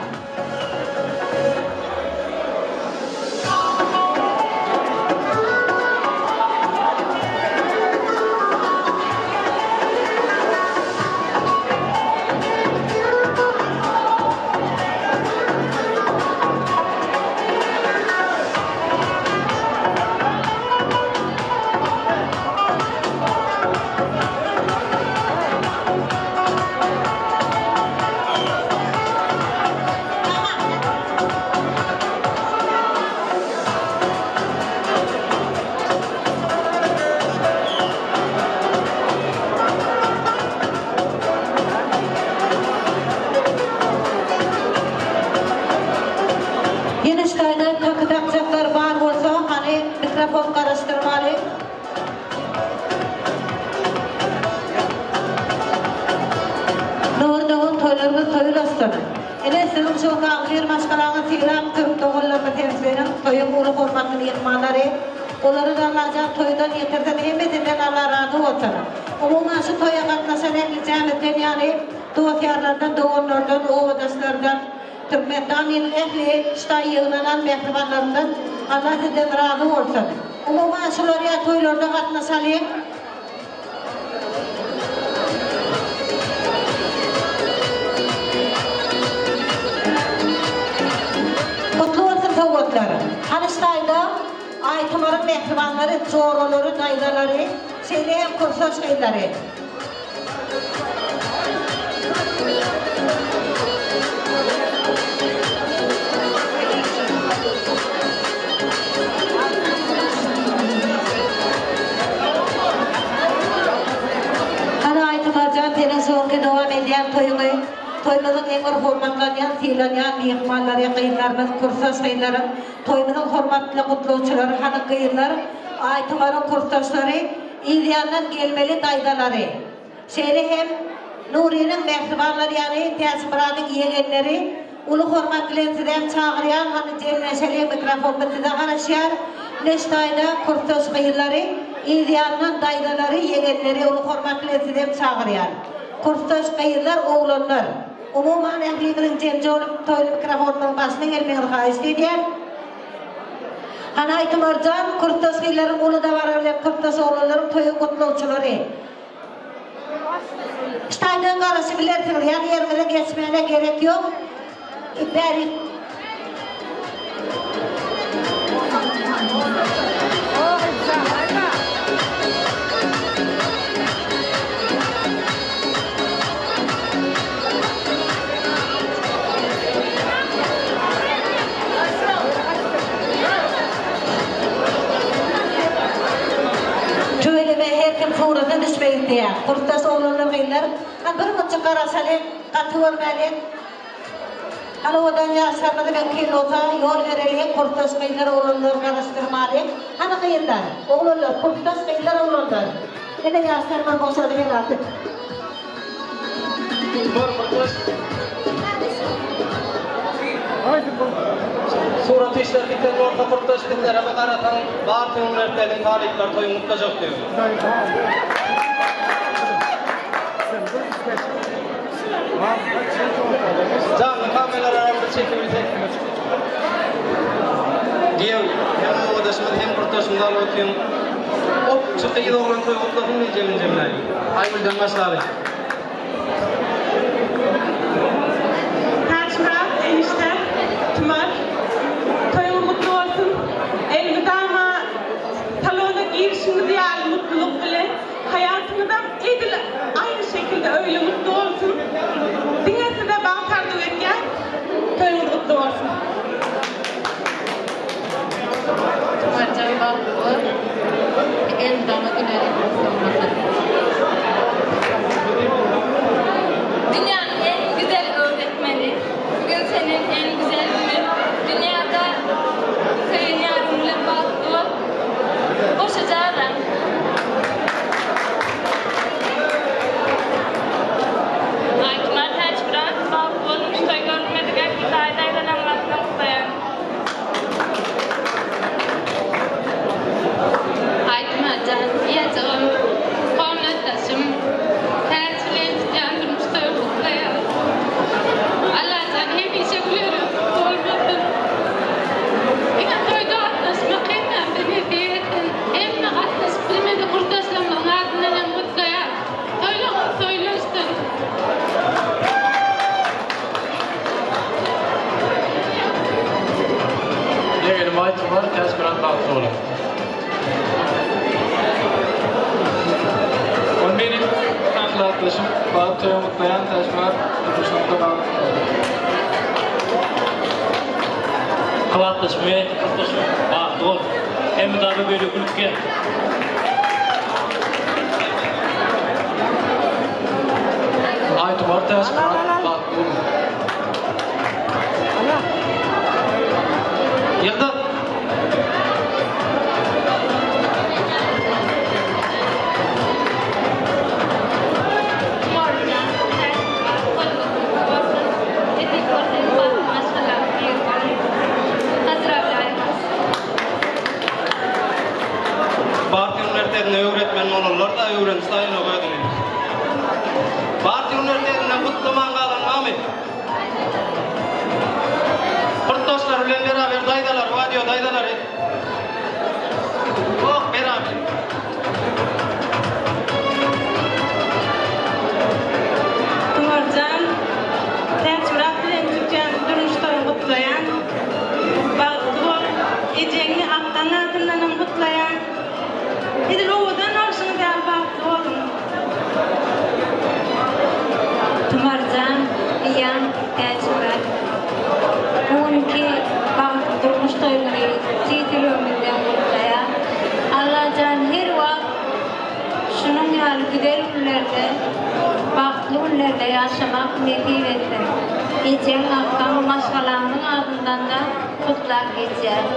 Ýene ştaýda kaky dakjaklar bar bolsa hany mikrofon garaşdyrmaly. Nury dogan toýlaryňyz toý ulaşsyn. Ine siziň şu agzybir maşgalaňyz sylag türk doganlarymyz hem seniň toýuň uly hormatly myhmanlary. Olary da Allajan toýdan ýetirsin hemmesinden Allah razy bolsun. Umuman şu toýa gatnaşan ähli jämizden ýaly dost ýarlardan doganlardan obadaşlardan Türkmenistanyň ähli ştaý ýygnanan mähribanlaryndan Allah sizden razy bolsun. Umuman şular ýa toýlarda gatnaşalyň. Gutly bolsun sowgatlar. Hany ştaýda Aýtumaryň mähribanlary, joralary, daýzalary, şeýle hem kursaş gyzlary. Hany Aýtumarjan seniň soňky dowam edýän toýuňy, toýumyzyň iň bir hormatlanýan, sylanýan myhmanlary, gyzlarymyz, kursdaş gyzlarym, toýumyzyň hormatly gutlagçylary, hany gyzlar, Aýtumaryň kursdaşlary, Yz ýandan gelmeli daýzalary, şeýle hem Nurynyň mähribanlary ýaly Täçmyradyň ýegenleri. Uly hormat bilen sizem çagyrýan hany jemleşeliň mikrofonda size garaşýar. Neştaýda kursdaş gyzlary, yz ýanyndan daýzalary, ýegenleri uly hormat bilen sizem çagyrýan. Kursdaş gyzlar, oglanlar. Umuman ähliňiziň jemje bolup toýly mikrofonlaryň başyna gelmegiňizi haýyşt edýän. Hany Aýtumarjan, kursdaş gyzlaryň uly dabara bilen kursdaş oglanlaryň toýuň gutlagçylary. Ştaýdan garaşyp bilersiňiz, ýa ýeriňize geçmäne gerek ýok. Bäri. Tüweleme her kim surata düşmek isleýär. Kursdaş oglanlar gyzlar hany bir munça garaşalyň gaty görmäliň. Hany owadan ýaşlarymyzy mümkin bolsa ýol bereliň kursdaş gyzlar oglanlar garaşdyrmalyň. Hany gyzlar, oglanlar kursdaş gyzlar oglanlar. Ine ýaşlarymyz boşady her artyk. Surat işleri biten bolsa kurtdaş bizlere bir garasaň bar töňňertediň talyplar toýuň gutlajak diýip. Janly kameralara bir çekibilsek. Giýew hem obadaşymyz hem kurtdaşymyz alyp otyň. Op şu gyz oglan toý gutlasyn diýjegini jemläýin. Aýgülden başlaly. Täçmyrat enişde Tumar toýuňyz gutly bolsun. Elmydama salona girişiňiz ýaly mutlulyk bilen haýatyňyzam edil aýny şekilde öýle mutly bolsun. Diňe size bagt arzuw edýän. Toýuňyz gutly bolsun. Tumarjan bagtly bol. Elmydama güler ýüzüň solmasyn. Dünýäniň en güzel öwretmeni. Bugün seniň en güzel günün. Dünýäde söýen ýaryň bilen bagtly bol. Goşaja adam. Aýtmar Täçmyrat bagtly boluň şu toý görülmedik ähli daýy-daýzalaryň adyndan gutlaýan. Aýtma jan, ýajygym, komnatdaşym, Täç bilen tutýan durmuş toýuny gutlaýan. Allajan hemişe güler ýüzli bolmasyn. Diňe toýda gatnaşmak hemmämize nesip etsin. Hemme gatnaşyp bilmedik gurdaşlarymyzyň adyndan hem gutlaýan. Toýlaryňyz toýlaşsyn. Ýegenim Aýtumar Täçmyrat bagtly boluň. Ol meniň ahlakdaşym bagt toýuňy gutlaýan Täçmyrat durmuşyňyzda bagtly boluň. Kybapdaşym we kursdaşym bagtly bol. Elmydama böyle gülüp gel. Aýtumar Täçmyrat bagtly boluň. Ýyldyz. Tumarjan, Täçmyrat, toýuňyz gutly bolsun. Nesip bolsa bagtly maşgalaň biri boluň. Pozdrawlýaýym. Partiýa uniwersitetinde öwretmen bolanlar-da öwrenip saýanok özüni. Partiýa uniwersitetinden gutlaman galan barmy? Gurtdaşlary bilen beraber daýzalary bar diýo, daýzalary. Oh, beraber. Tumarjan, Täçmyrat bilen tutýan durmuş toýuňy gutlaýan. Bagtly bol. Ejeňi Akgaň adyndanam gutlaýan. Edil owadan bolşuňyz ýaly bagtly boluň. Tumarjan, Eýýäm Täçmyrat. Bu günki bagtly durmuş toýuňyzy tüýs ýüregimizden gutlaýan. Allajan her wagt şunuň ýaly güzel günlerde, bagtly günlerde ýaşamak nesip etsin. Ejeň, akgaň, maşgalaňyzyň adyndan-da gutlap geçýäs.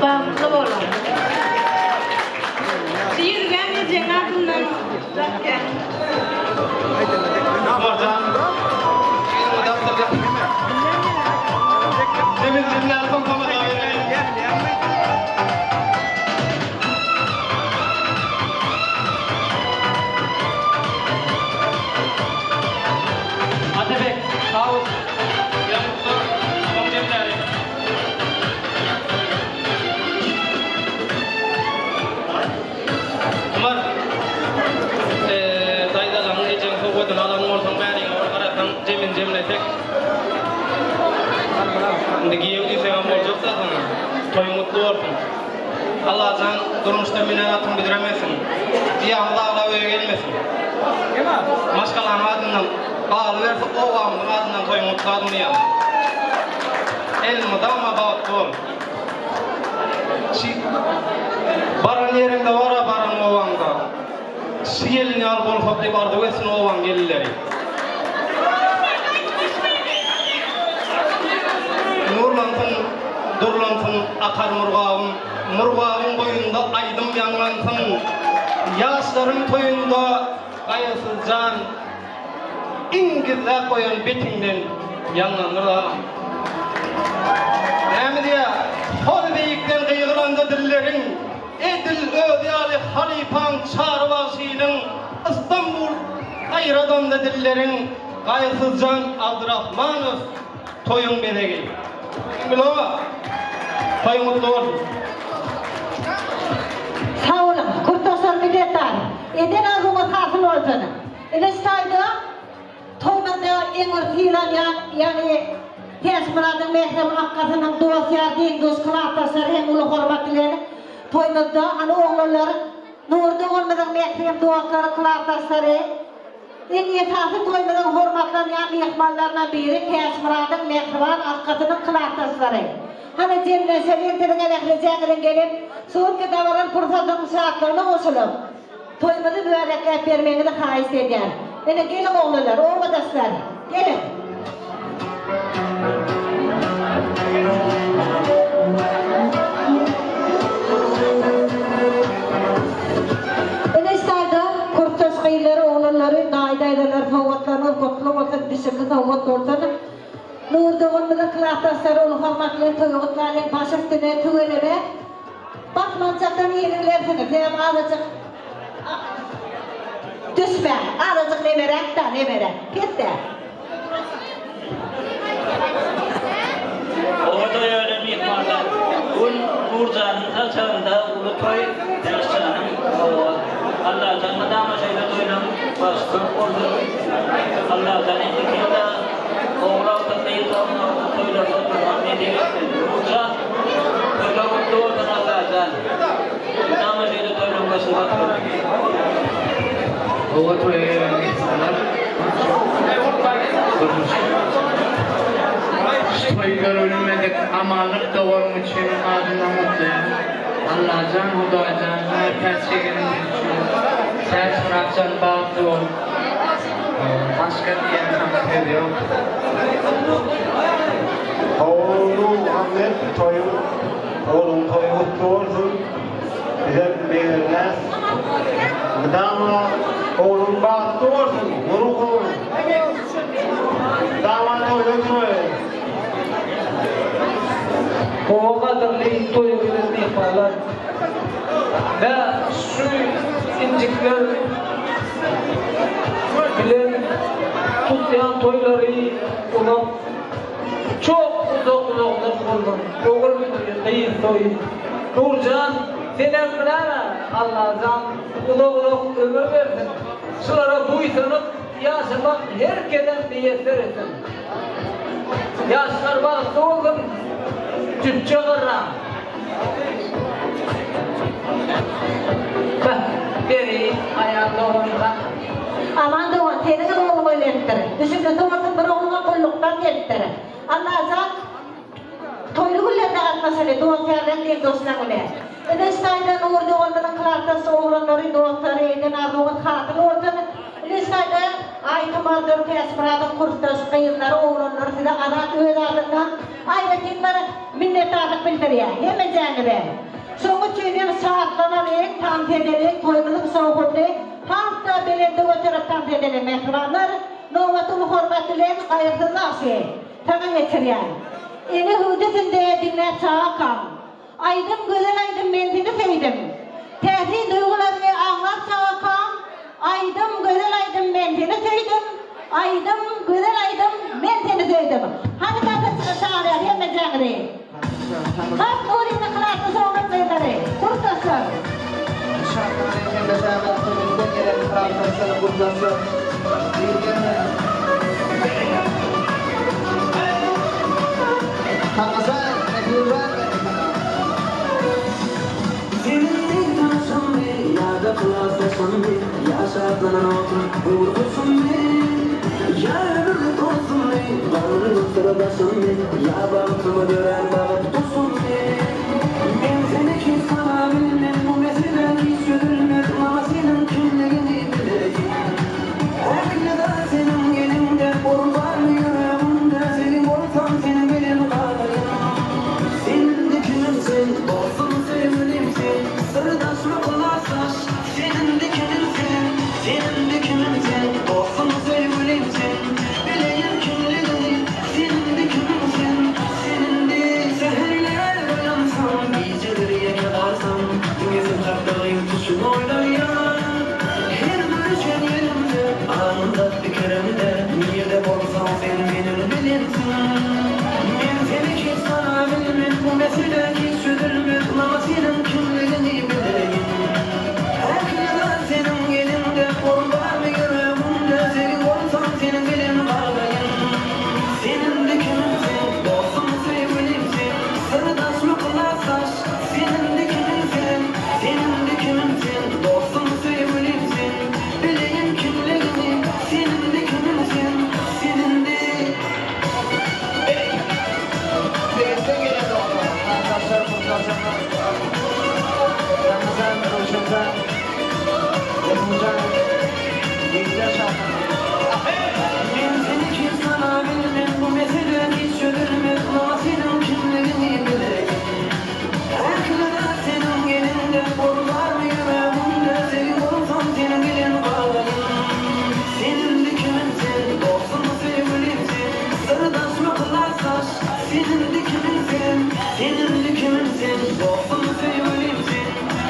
Bagtly boluň! Girgän ejeň adyndan gutlatýan. Tumarjan, yzyňa dabdyrjak. Jemil jemläli soň tamada bereli. Atabek, Tawus, Ýaňutda, soň jemläli. Tumar, daýzalaryň, ejeň sowgadyny alan bolsaň, bäriňe bir garasaň, jemini jemlesek. Indi giýew diýseňem boljak-da saňa. Toýuň gutly bolsun. Allajan durmuşda münen atyň büdremesin. Ýagyz aglap öýe gelmesin. Maşgalaň adyndan, galyberse obamyzyň adyndan toýuň gutladym diýýän. Elmydama bagtly bol. Şi baran ýeriňde bara baran obaňda. Şi gelin ýaly bolsak diýip arzuw etsin obaň gelinleri. Nurlansyn, durlansyn akar Murgabym, Murgabyň boýunda aýdym ýaňlansyn. Ýaşlaryň toýunda Gaýgysyz jan iň gizläp goýan betiňden ýaňlandyr agam. Näme diýýä, hol beýikden gygyranda dilleriň, edil özi ýaly halypaň Çary bagşynyň Istanbul saýradanda dilleriň Gaýgysyzjan Abdyrahmanow toýuň bezegi. Bilowa, toýuň gutly bolsun. Sag boluň, Kurtdaşlar minnetdar. Eden arzuwyňyz hasyl bolsun. Ine şu taýda toýumyzda iň bir sylanýan, ýagny Täçmyradyň mährem akgasynyň dost-ýar, deň-duş, klasdaşlary hem uly hormat bilen toýumyzda hany oglanlar Nury doganymyzyň mährem dostlary, klasdaşlary, iň esasy toýumyzyň hormatlanýan myhmanlaryndan biri Täçmyradyň mähriban akgasynyň klasdaşlary. Hany jemlenşeliň siziňem ählijäňiziň gelip, şu günki dabaraly pursatyň şatlygyna goşulyp, Toýumyzy mübärekläp bermegiňizi haýyşt edýän. Ine, geliň oglanlar, obadaşlar, geliň! Ine, şu taýda kursdaş gyzlary, oglanlary, daýy-daýzalary sowgatlaryňyz gutly bolsun, düşümli sowgat bolsun. Nury doganymyzyň klasdaşlary uly hormat bilen toýy gutlalyň, baş üstüne, tüweleme! Basmançakdan ýeňilersiňiz, sebäbi azajyk düşmäň, azajyk nemeräk-dä, nemeräk, pes-dä. Oba toýa gelen myhmanlar bu gün Nurjanyň salçagynda uly toý, Täçjanyň hawa. Allajan mydama şeýle toýlaň başy köp bolsun. Allajan indiki ýylda Ogul agtyk, gyz agtyk toýlarda oturmak nesip etsin. Nurjan, toýlar gutly bolsun Allajan. Mydama şeýle toýlaň başyny batyryň. Oba toýa gelen myhmanlar durmuş Şu toýy görülmedik Amanlyk doganyň üçin adyndan gutlaýan. Allajan Hudaýjan diňe täç çegenimiz üçin Täçmyratjan bagtly bol. Başga diýen saňa söz ýok. Hawa Nurmuhammet toýuň ogluň toýy gutly bolsun bizem begenýäs mydama ogluň bagtly bolsun Nury ogluň mydama toýda duraýyn. Gowy gadyrly toýa gelen myhmanlar we şu injikler bilen tutýan toýlary uzak çok uzak uzakdan boldum ogul toýy gyz toýy Nurjan senem biläme Allajan uzak uzak ömür bersin şulara buýsanyp ýaşamak her kesem miýesser etsin ýaşlar bagtly bolsun jüpje garraň. Beh, beri aýal doganka. Aman dogan, seniňem ogluň öýlenipdir. Düşümlisi bolsun, bir ogluňam gullukdan gelipdir. Allajan toýly günlerine gatnaşaly, dost-ýarlaň, deň-duşlaň bile. Ine, şu taýda Nury doganymyzyň klasdaş oglanlary, dostlary, eden arzuwyňyz hasyl bolsun. Ine, şu taýda Aýtumardyr Täçmyradyň kursdaş gyzlary, oglanlary size Azat öz adyndan aýratyn bir minnetdarlyk bildirýär. Hemmejäňize. Şonuň üçin hem şatlanalyň, tans edeliň, toýumyzyň şowhunyny has-da belende göterip tans edeliň, mähribanlar! Nobaty uly hormat bilen Gaýgysyz bagşy, saňa geçirýän. Ene hüwdüsinde diňläp çagakam. Aýdym gözel aýdym men seni söýdüm. Täsin duýgularyňy aňlap çagakam. Aýdym gözel aýdym men seni söýdüm. Aýdym gözel aýdym men seni söýdüm. Hany dasaçyny çagyrýas hemmejäňizi. Has Nuryny klasda soňra gyzlary. Kursdaşlar. Şahyryň hemmesämiz sebitden gelen klasdaşlar, kursdaşlar. Taňňyjan, Mähriban Seniň tanşymmy ýa-da klasdaşymmy, Ýa şatlanan otun höwür guşummy, Ýa ömürlik dostummy, gamly syrdaşymmy, Ýa bagtyma dörän bagt guşummy. Men seni hiç tanabilmen, bu mesele hiç çözülmez, Maňa seniň kimligiňi bileýin. Ähli zat seniň eliňde, orun barmy ýüregiňde, Seniň bolsam seniň bilen galaýyn. Sen-de kimimsiň, dostum söýgülimsiň, Syrdaşmy klasdaş, sen-de kimimsiň, Sen-de kimimsiň, dostum söýgülimsiň, Bileýin kimligiňi, sen-de kimimsiň, Sen-de säherler oýansam, gijeler ýeke galsam, Diňe sen hakda gyz düşüp oýlanýan. Her görüşen ýerimde, aňymda, pikirimde, Nirde bolsaň sen meniň bilensiň. Men seni hiç tanabilmen, bu mesele hiç çözülmez, Maňa seniň kimligiňi bileýin. Ähli zat seniň eliňde, orun barmy ýüregiňde, Seniň bolsam seniň bilen galaýyn. Sen indi kimimsiň, dostum, söýgülimsiň, Syrdaşmy klasdaş, sen indi kimimsiň, Sen indi kimimsiň, dostum, söýgülimsiň, Bileýin kimligiňi, sen indi kimimsiň, Sen indi. Sebitden gelen dostlar, klasdaşlar, kursdaşlar. Taňňyjan, Röwşenjan, Resmujan, Ýigitler şatlanan. Men seni hiç tanabilmen, bu mesele hiç çözülmez, Maňa seniň kimligiňi bileýin. Ähli zat seniň eliňde, orun barmy ýüregiňde, Seniň bolsam seniň bilen galaýyn. Sen indi kimimsiň, dostum, söýgülimsiň, Syrdaşmy klasdaş, sen indi kimimsiň, Sen indi kimimsiň, dostum, söýgülimsiň,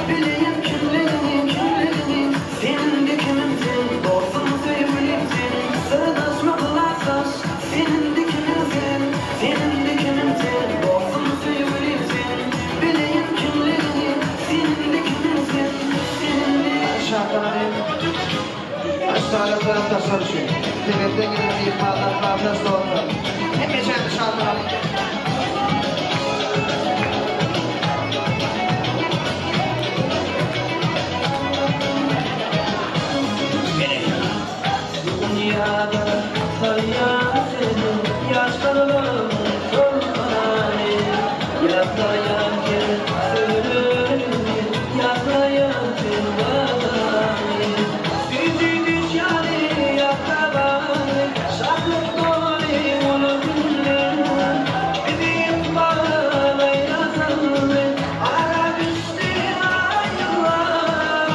Bileýin kimligiňi, kimligiňi, Sen indi kimimsiň, dostum, söýgülimsiň, Syrdaşmy klasdaş, sen indi kimimsiň, Sen indi kimimsiň, dostum, söýgülimsiň, Bileýin kimligiňi, sen indi kimimsiň, Sen indi. Şatlanan Aşağıda taraftaşlar üçin. Sebitden gelen myhmanlar, klasdaş dostlar. Hemmeçäni şatlanan. Dünýäde saýýan seni, ýaşlarym soltany, Ýatlaýan her sözüňi, ýatlaýan sen wadany. Süýji düşýäni ýatda bar, şatlyk doly ol günler. Bizi ykbal aýra saldy, ara düşdi aýlar.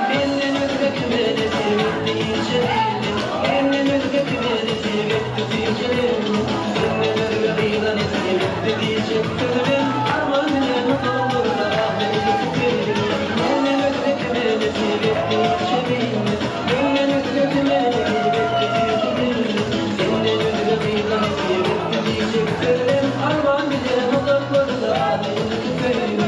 Menden özge kime nesip etdi inçe bildim, Menden özge kime nesip etdi süýji demim, Senden özge gyza nesip etdi diýjek sözümem, Arman bilen uzaklarda ahmyrly tükenim. Menden özge kime nesip etdi inçe bildim, Menden özge kime nesip etdi süýji demim, Senden özge gyza nesip etdi diýjek sözümem, Arman bilen uzaklarda ahmyrly tükenim.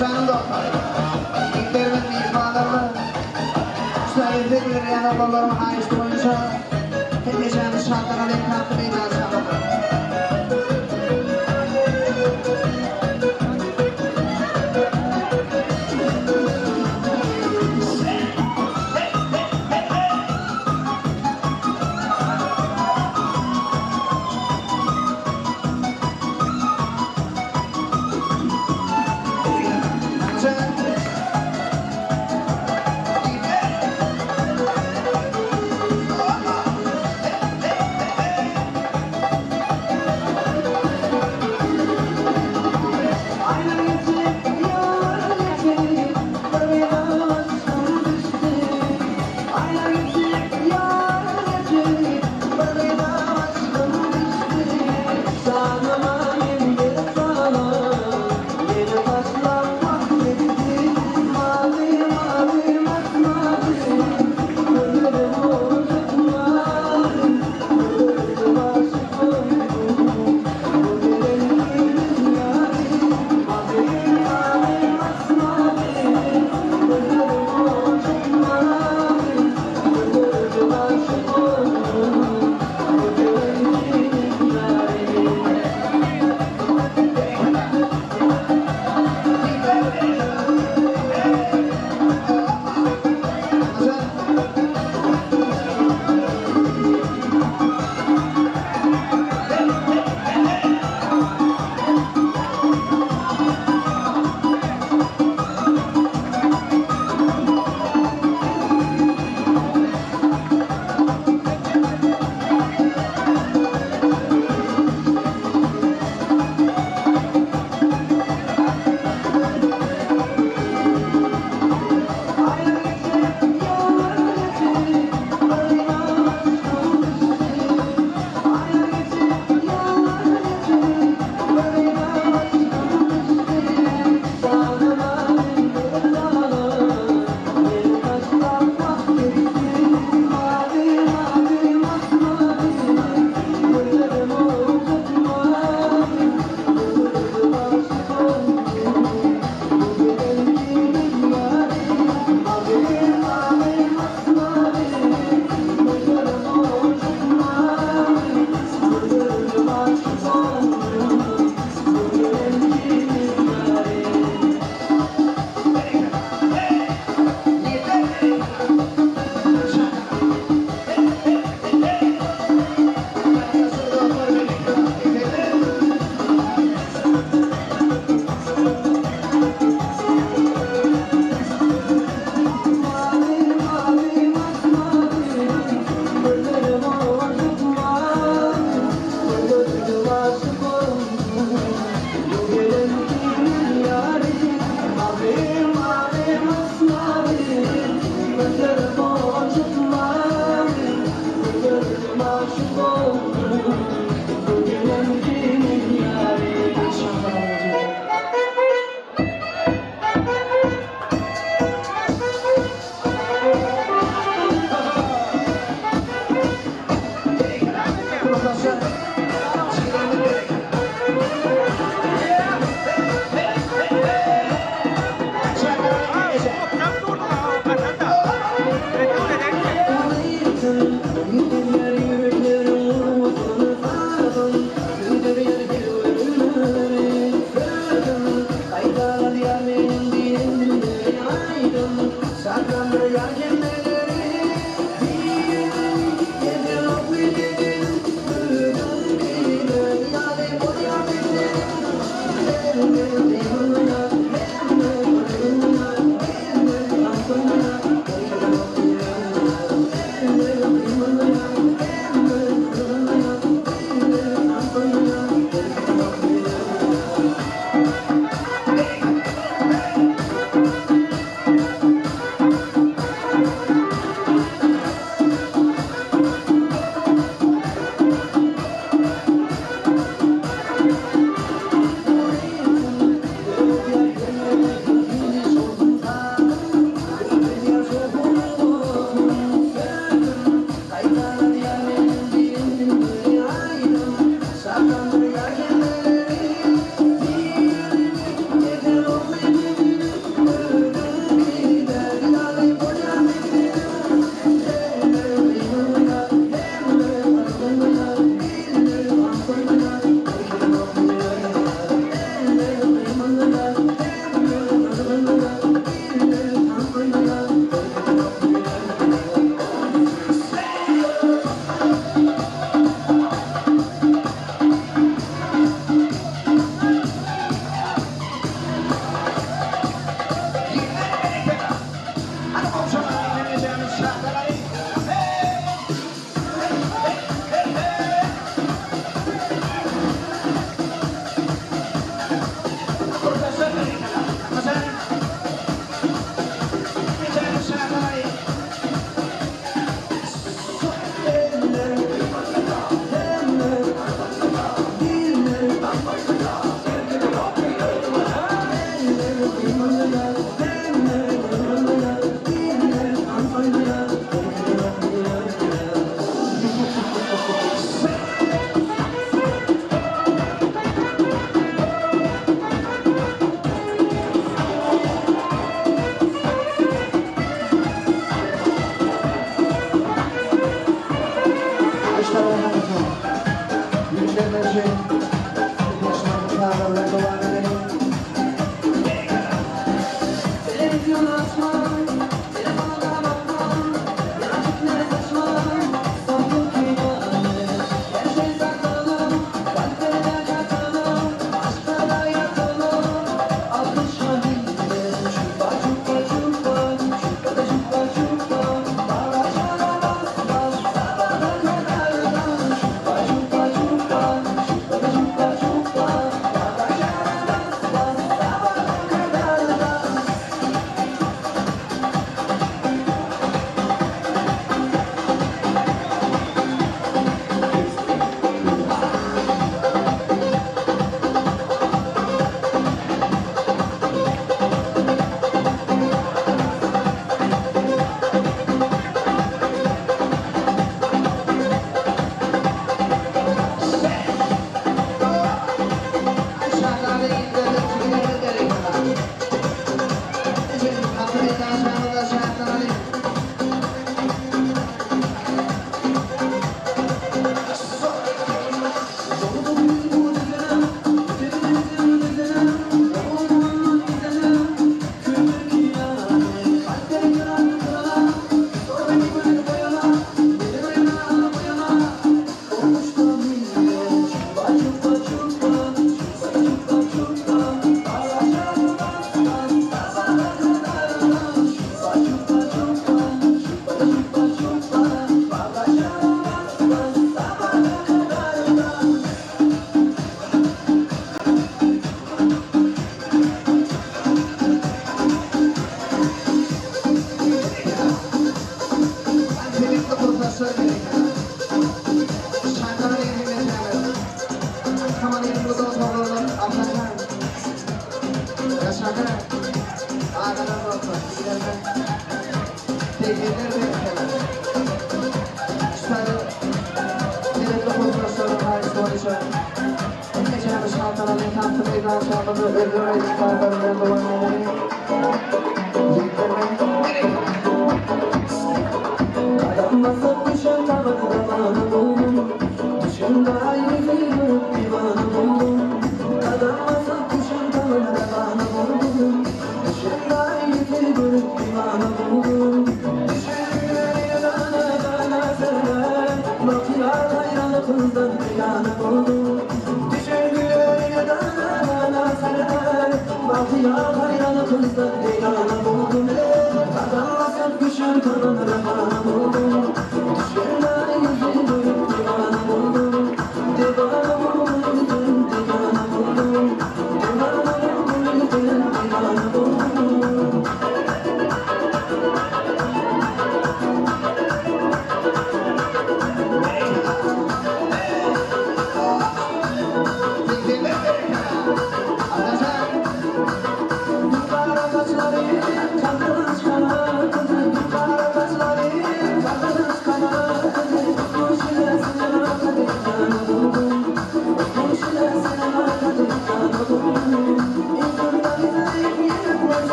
Janym dostlar, ýigitlerimiz, myhmanlarymyz, şu ezber bildirýän oglanlaryň haýyşty boýunça hemişämiz şatlanalyň, tagty meýdana çagyrdyk.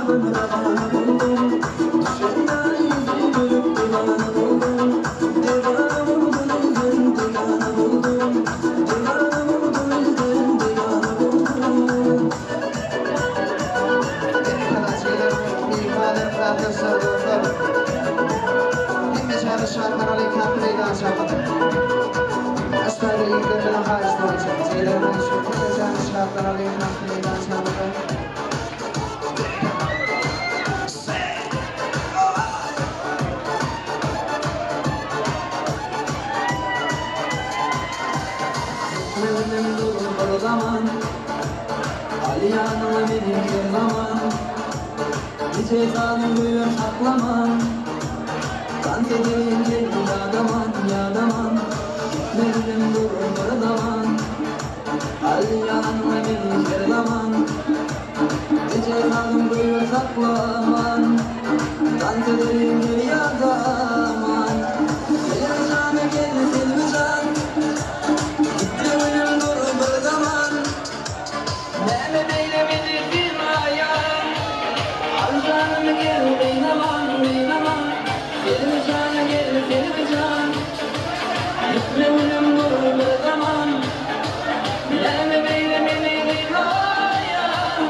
Şerabym ravana boldum Düşen ýüzi gülüp diwana boldum Diwana boldum ilden bigana boldum Diwana boldum ilden bigana boldum Gitmedim dur bir zaman Ali yanıma benim bir zaman Gece kanım duyuyor saklaman Dans edeyim gel yadaman yadaman Gitmedim dur bir zaman Ali yanıma benim bir zaman Gece kanım duyuyor saklaman Dans edeyim gel yadaman Gel canı gel Selvican Gitti ölüm dur bir zaman Neme beyle beni silmayan Al canımı gel kıynaman kıynaman Selvican gel Selvican Gitme ölüm dur bir zaman Neme beyle beni kıymayan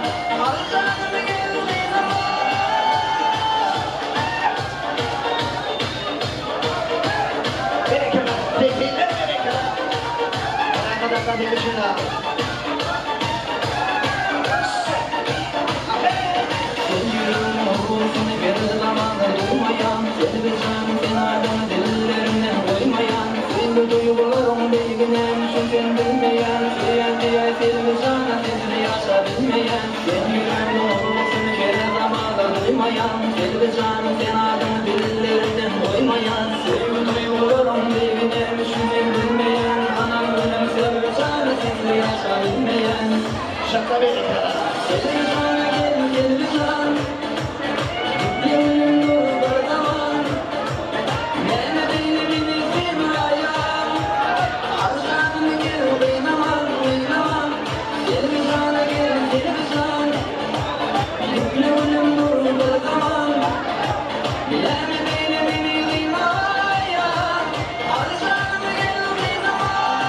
Al canımı gel kıynaman Sen yüreğimin olsun bir zaman durmayan Selvican sen adını dillerimden koymayan Sevgi duygularım bilginem sen bilmeyen Söylen diye Selvican sensiz yaşa bilmeyen Sen yüreğimin olsun bir zaman duymayan Selvican sen adını dillerimden koymayan Sevgi duygularım bilginem sen bilmeyen Anam gülüm Selvican sensiz yaşa bilmeyen Selvican gel Selvican Gittiğim dur bir zaman Neme beni beni sevmeyen Al canımı gel kıynaman kıynaman Selvican'a gel Selvican Gitme ölüm dur bir zaman Bileme beni beni kıymayan Al canımı gel kıynaman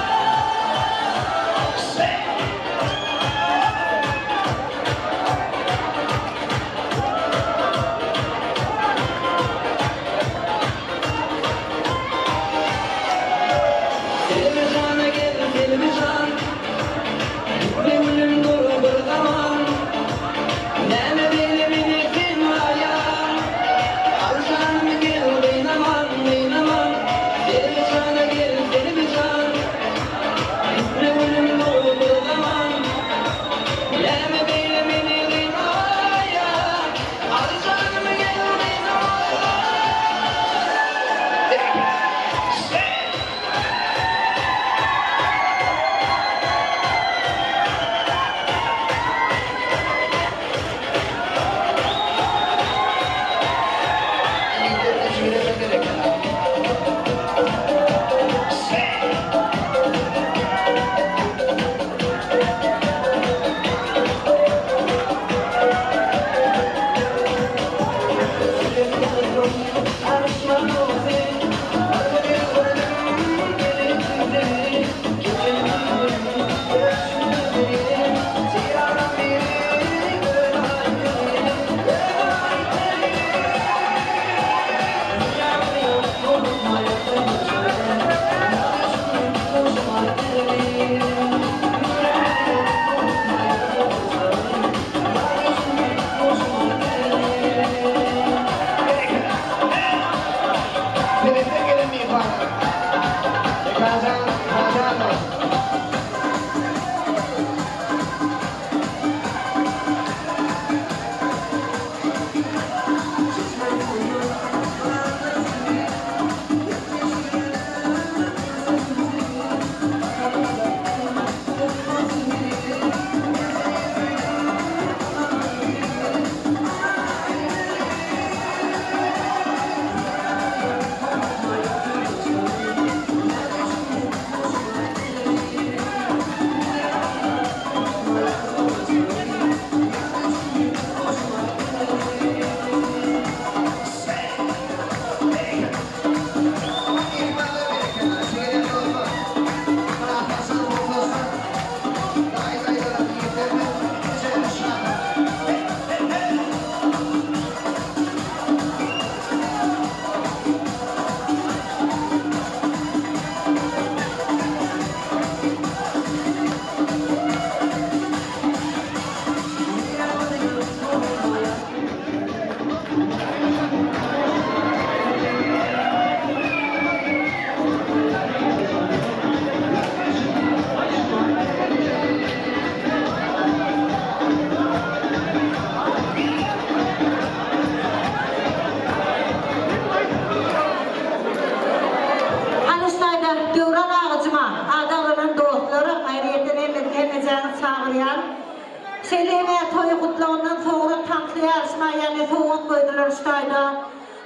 ýaryşma ýagny sowgat goýdular şu taýda.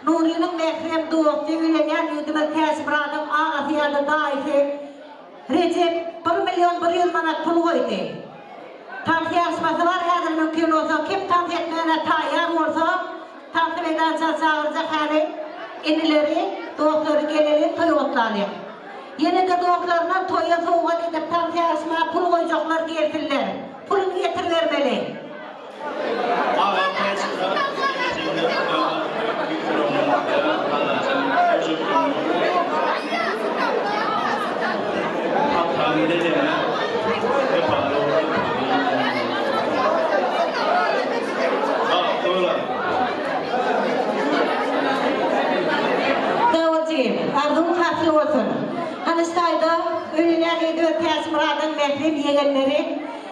Nurynyň mährem dosty, öýlenýän ýigidimiz Täçmyradyň agasy ýa-da daýysy Rejep bir million 100 manat pul goýdy. Tans ýaryşmasy bar häzir mümkin bolsa kim tans etmäne taýýar bolsa tansy meýdança çagyrjak häli inileri dostlary geleliň toý gutlalyň. Ýene-de dostlaryndan toýa sowgat edip tans ýaryşma pul goýjaklar gelsinler. Puluny getiribermeli. Agam Täçmyrat gelnejeňden Hudaýdan tüýs ýüregimden gutlaýan Allajan hojalygyny Hatyraň deregine wepaly bol Bagtly bolalyň. Sag bol jigim. Arzuwyň hasyl bolsun. Hany ştaýda öýlenýän ýigidi we Täçmyradyň mährem ýegenleri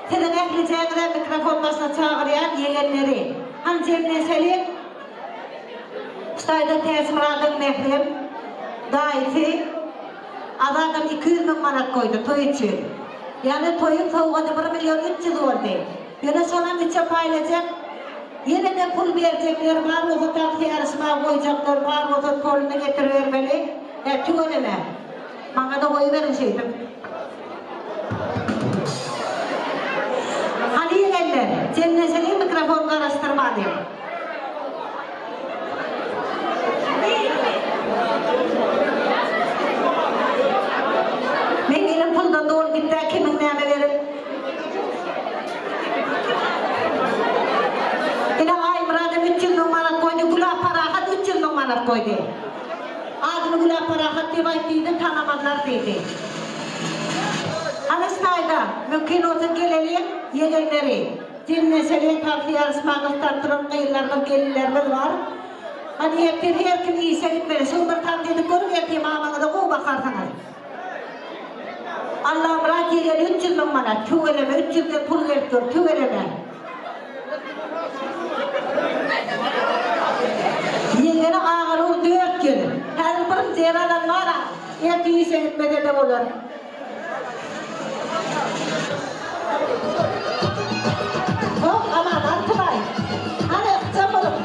siziň ählijäňize mikrofon başyna çagyrýan ýegenleri. Hany jemlenşeliň. Ştaýda Täçmyradyň mährem daýysy Azadam 200 müň manat goýdy toý üçin. Ýagny toýuň sowgady bir million 300 boldy. Ýöne şonam üçe paýlajak. Ýene-de pul berjekler bar bolsa taksi ýaryşmaga goýjaklar bar bolsa poluny getiribermeli. Hä tüweleme. Maňa-da goýuberiň şeýdip. Hany ýegenler, jemlenşeliň mikrofon garaşdyrmalyň. Meň elim puldan doly gitdä kimiň näme berip. Ine Aýmyradam 300 müň manat goýdy, Gülap Parahat 300 müň manat goýdy. Adyny Gülap Parahat diýip aýt diýdi, tanamazlar diýdi. Hany ştaýda, mümkin bolsa geleliň, ýegenleri. Jemleşeliň tagty ýaryşmaga gyssap duran gyzlarymyz, gelinlerimiz bar. Hany ertir her kim işe gitmeli. Şu gün bir tans edip görüň, ertir mamaňyza gowy bakarsyňyz. Allamyrat ýegen 300 müň manat, tüweleme 300 den pul gelip dur, tüweleme. Ýegeni agalygy 400. Häzir birinji ýer alan bar-a, ertir işe gitmese-de bolar. Hop, aman, Altybaý. Hany, ykjam boluň.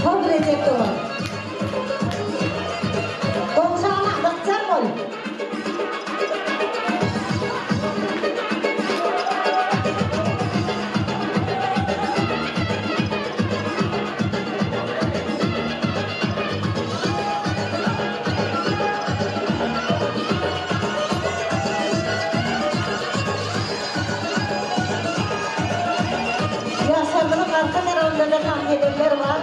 Hop Rejep dogan. Goňşy aman, ykjam bol. Ýaşlarymyzyň arka tarapynda-da tans edenler bar.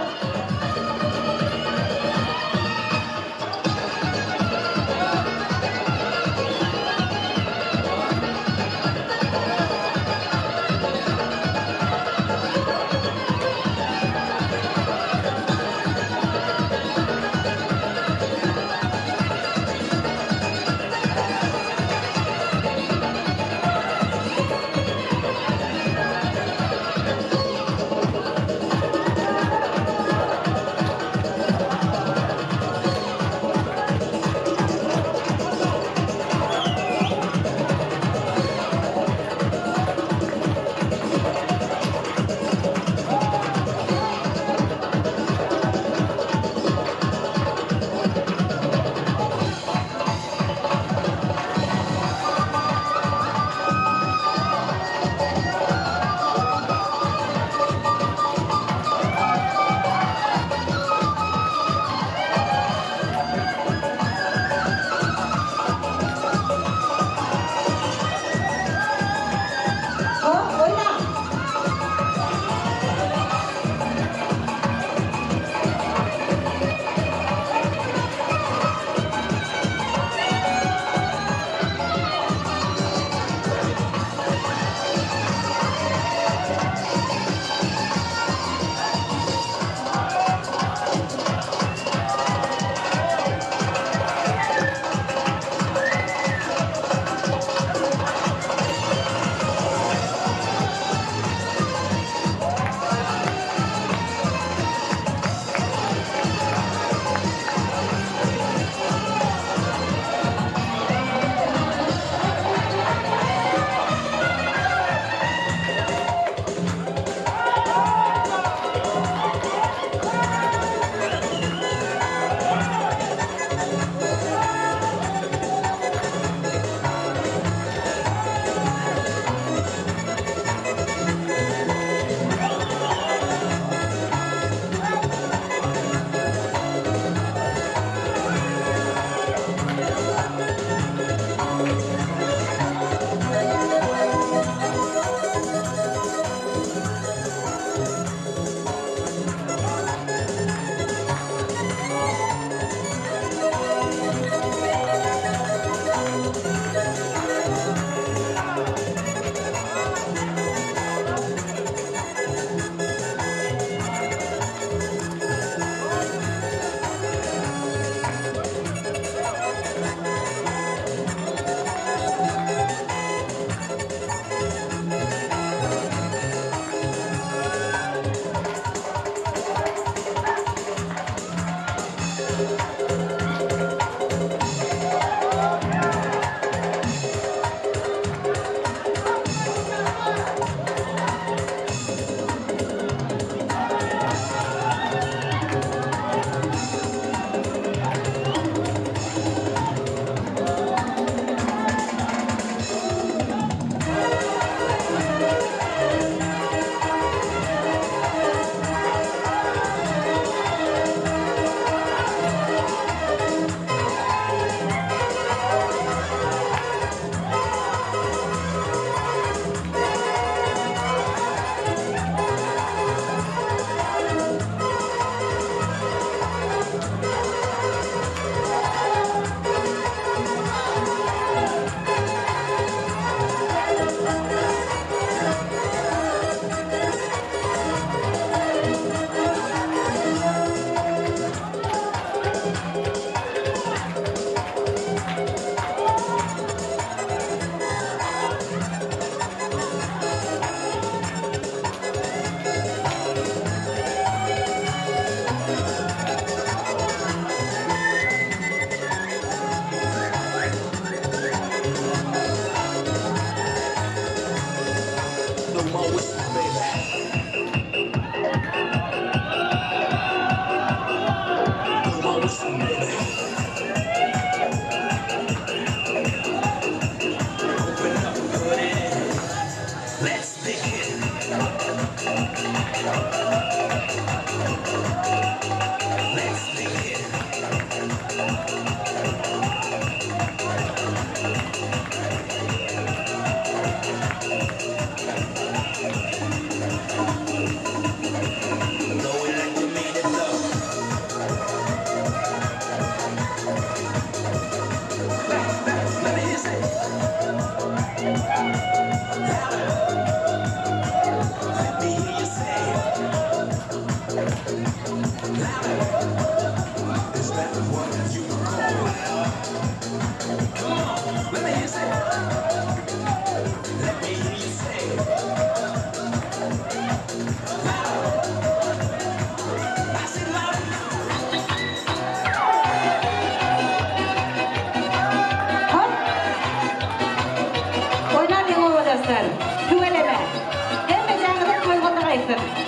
etsin.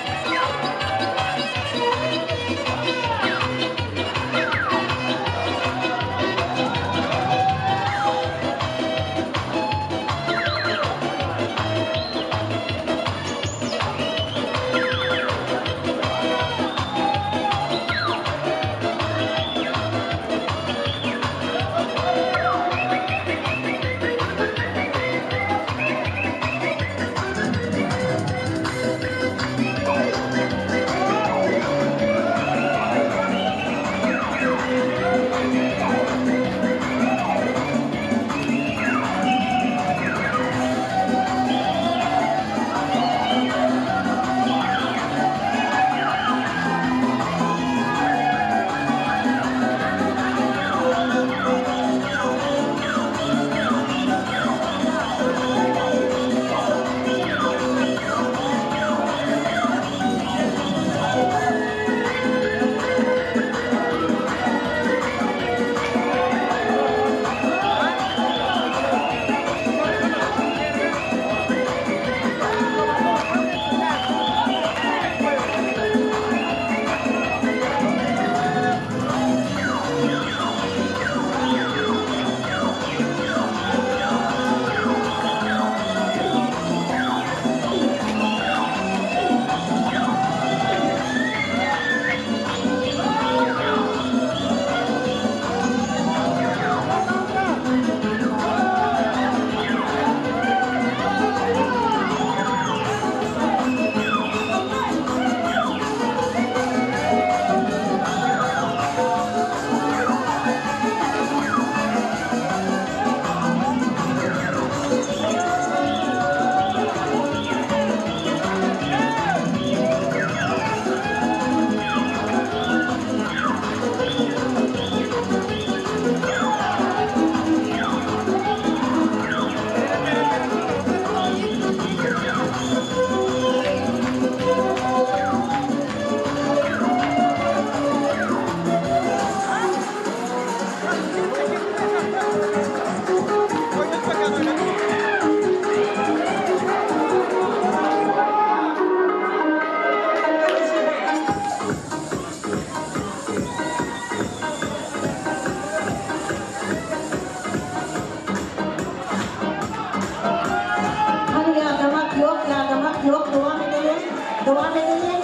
Hany ýadamak ýok, ýadamak ýok, dowam edeliň, dowam edeliň.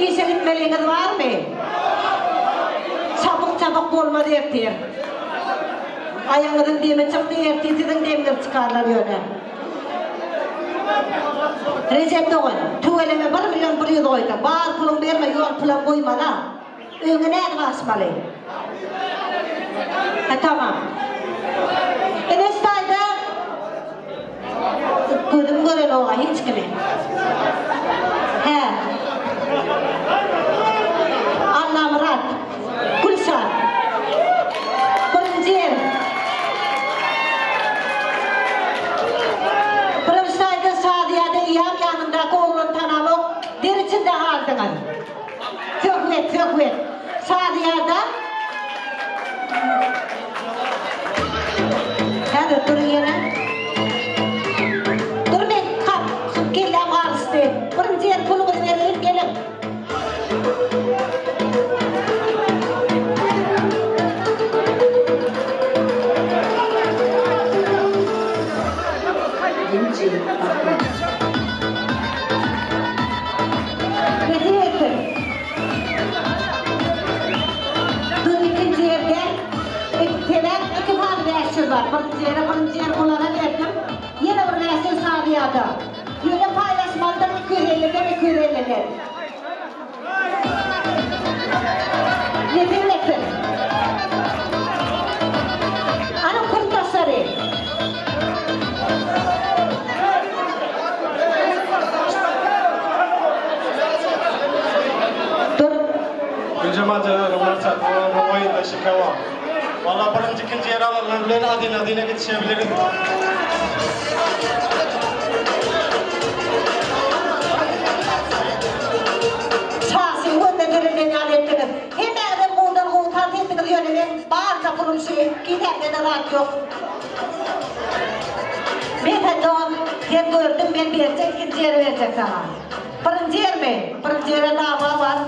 işe gitmeliňiz barmy? Çapyk-çapyk bolmaz ertir. Aýagyňyzyň demi çykdy, ertir siziň demiňizi çykarlar ýöne. Rejep dogan, tüweleme bir million 100 goýduň. Bar puluň berme, ýol pulam goýmala. Öňe nädip aşmaly? Hä tamam. Ine şu taýda gözüm görenok-a hiç kimi. Hä. Allamyrat. Gülşat. Birinji ýer. Birinji taýda Şadyýada Ýam ýanyndaky oglan tanamok, der içinde galdyňyz. Söhbet, söhbet. Şadyýada Häzir dur ýene. Dur men kap, kelläm garyşdy. Birinji ýer puluňyzy bereýin, geliň. Nesip etsin. Dur ikinji ýerde sebäp iki sany 500 bar. Birinji ýere birinji ýer bulara berdim. Ýene bir 500 Şadyýada. Ýöne paýlaşmalydyr 250-den 250-den. Nesip etsin. Ana kurtdaşlary. Dur. Güljemal Jalalovna çatma oýunda şikawa. Valla birinji ikinji yer alanlar bilen adina adina gitişebiliriz. Çaşyň gözüne döreden ýaly etdiňiz. Hemmäňizem gowudan gowy tans etdiňiz ýöne meň barja pulum şu kisämde-de zat ýok. Mete dogan sen gördüm men berjek ikinji ýeri berjek saňa. Birinji ýermi? Birinji ýere dawa bar.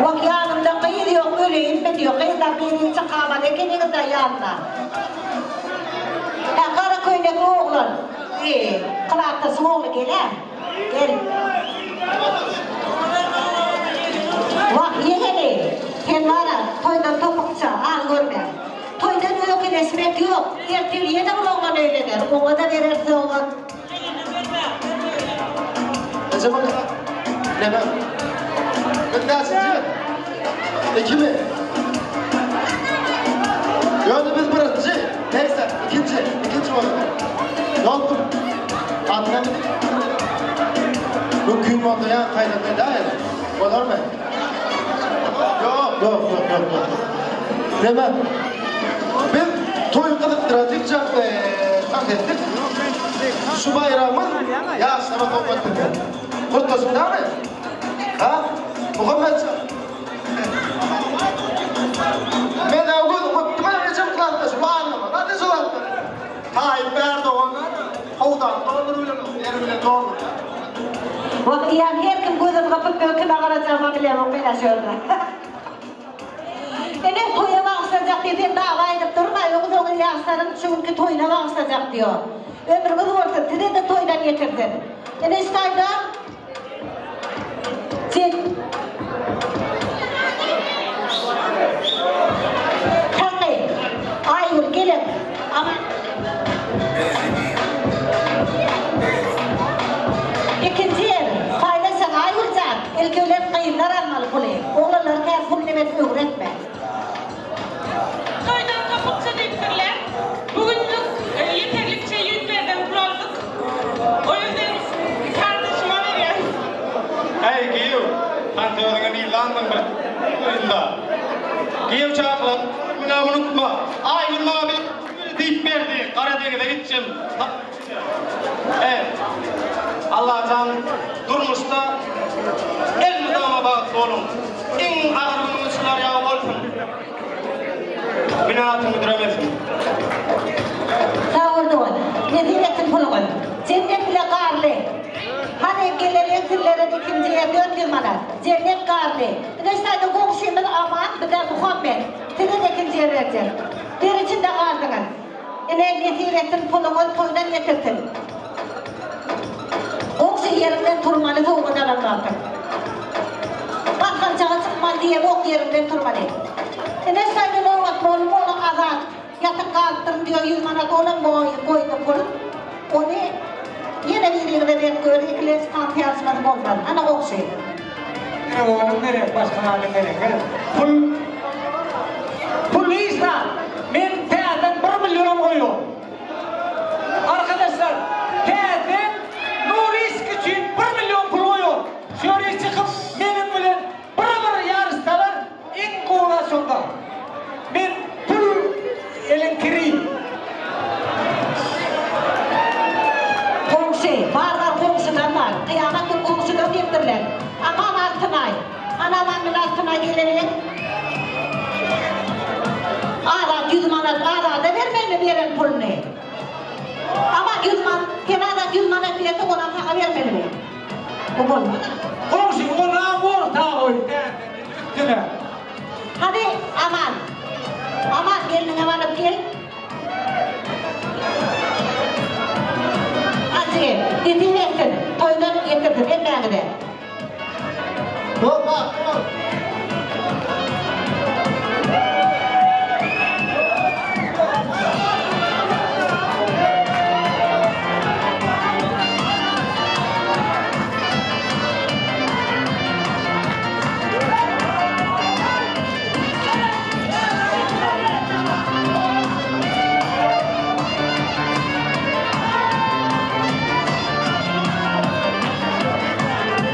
Wah ýanymda gyz ýok öleýinmi diýo gyzlar birini çykamaly ekeniňizda ýanyna. Hä gara köýnekli oglan. Eý klasdaşyň ogly gelä. Gel. Wah ýegeni sen bara toýdan topukça az görme. Toýdan öýkeleşmek ýok. Ertir ýene bir oglan öýlener oňa-da bereris sowgat. Eje bak. Neme? Biz näçinji? İki mi? Ýöne biz birinji. Neyse, ikinji, ikinji boldy. Ýokdur. Adyna Mümkin bolsa ýa kaýdan edäýeli. Bolarmy? Ýok, ýok, ýok, ýok, ýok. Neme? Biz toý gyzykdyrajykça tans etdik. Şu baýramyz ýaşlara sowgat bermek. Gurtdaşym näme? Ha? Muhammetjan. Men gözüm öpdüm, ejem klasdaşym, anlama. Hadi şu zatlar. Taýyp Erdogan howdan doldur bilen, ýeri bilen doldur. Wah ýa her kim gözüni gypyp men kime garajagymam bilemok menä şu ýerde. Ene toýa bagyşlajak diýip sen dawa edip durma öňi soňy ýaşlaryň şu günki toýuna bagyşlajak diýo. Ömrüňiz bolsun size-de toýdan ýetirsin. Ene şu taýda Sen Taňňy, Aýgül geliň. Aman. Ikinji ýer, paýlaşaň Aýgül jan, ilki bilen gyzlar almaly puly, oglanlary kän pul nemesini öwretme. Toýdan topukça diýipdirler. Bu günlük ýeterlikçe ýigitlerden pul aldyk. O ýüzden kardeşime berýän. Äý giýew, han özüňe nirlandyň bir oýunda. Giýew çakylan günämi unutma. Aýgül maňa bir diýip berdi, Garadeňize gitjim. Äý, Allajan durmuşda elmydama bagtly boluň. Iň agyr günüňiz şular ýaly bolsun. Bina atyň büdremesin. Sag bol dogan. Nesip etsin puluňyz. Jennet bile garly. Hany geleliň sizlere ikinji ýer 400 manat. Jennet garly. Ine şu taýda goňşymyz Aman bize Muhammet. Size-de ikinji ýer berjek. Der içinde galdyňyz. Ine nesip etsin puluňyz toýdan getirsin. Ýeriňden turmaly sowgat alan wagtyň. Basgançaga çykmaly diýemok ýeriňden turmaly. Ine şaýda nobat boldy ola Azat ýatyp galypdyryn diýo ýüz manat olam goýdy pul. Ony ýene biriňize berip göri ikilenç pant ýaryşmasy bolmaz. Ana goňşy. Gerek onuň gerek başga zadyň gerek gerek pul pul hiç zat men täzeden bir million goýuň. Arkadaşlar täzeden Nurisk üçin bir million pul goýuň. Şöyle çykyp meniň bilen bir bir ýaryşsalar iň gowy şonda. Men pul eliň kiri. Goňşy, bar bar goňşudan bar. Kyýamat gün goňşudan diýipdirler. Aman Altynaý. Ana aman bilen Altynaý geleli. Azat 100 manat Azada bermelimi beren puluny? Aman 100 man sen Azat 100 manat berseň onam saňa bermelimi? Bu bolmaz. Goňşy onam orta goý täzeden üstüne. Hany Aman. Aman gelniňem alyp gel. Hajy, nesip etsin, toýdan getirsin hemmäňize. Bol bagtly bol.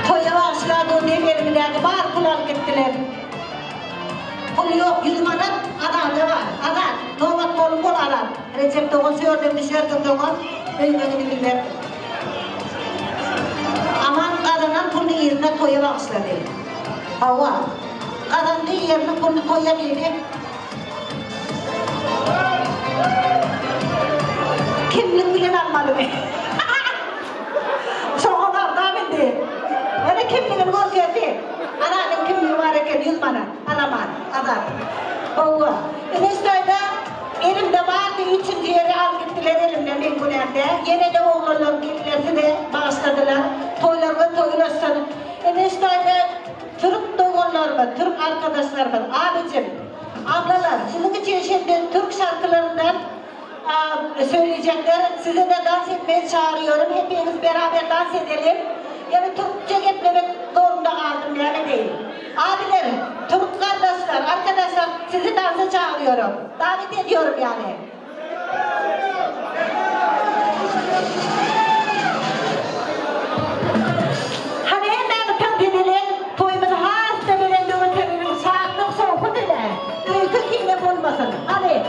Toýa bagyşlady ony elimdäki bar pul alyp gitdiler. Pul ýok, 100 manat Azada bar. Azat, nobat bolup bol Azat. Rejep dogan şu ýerden düşersiň dogan, öýüňe gidibilersiň. Aman gazanan puluny yzyna toýa bagyşlady. Hawa, gazandy ýeriniň puluny toýa diýdi. Kimlik bilen almalymy? Şoňa bardam indi. Ýöne kimligini görkezdi. Azadyň kimligi bar eken 100 manat. Alaman, Azat. Hawa. Ine ştaýda elimde bardy, üçünji ýeri alyp gitdiler elimden meň günäm däl. Ýene-de oglanlar geldiler size bagyşladylar. Toýlaryňyz toý ulaşsyn. Ine ştaýda türk doganlarymyz, türk arkadaşlarymyz, abijim, ablalar siziň üçin şindi türk şarkylaryndan söýlejekler. Sizi-de dans etmeye çagyrýaryn. Hepimiz beraber dans edelim. Ýöne türkçe geplemek zorunda galdym näme edeýin. Abiler, türk gardaşlar, arkadaşlar sizi dansa çagyrýaryn. Davet ediyorum ýany. Hany hemmämiz tans edeliň, toýumyzy has-da belende götereliň, şatlyk şowhun ile, öýke kine bolmasyn. Hany.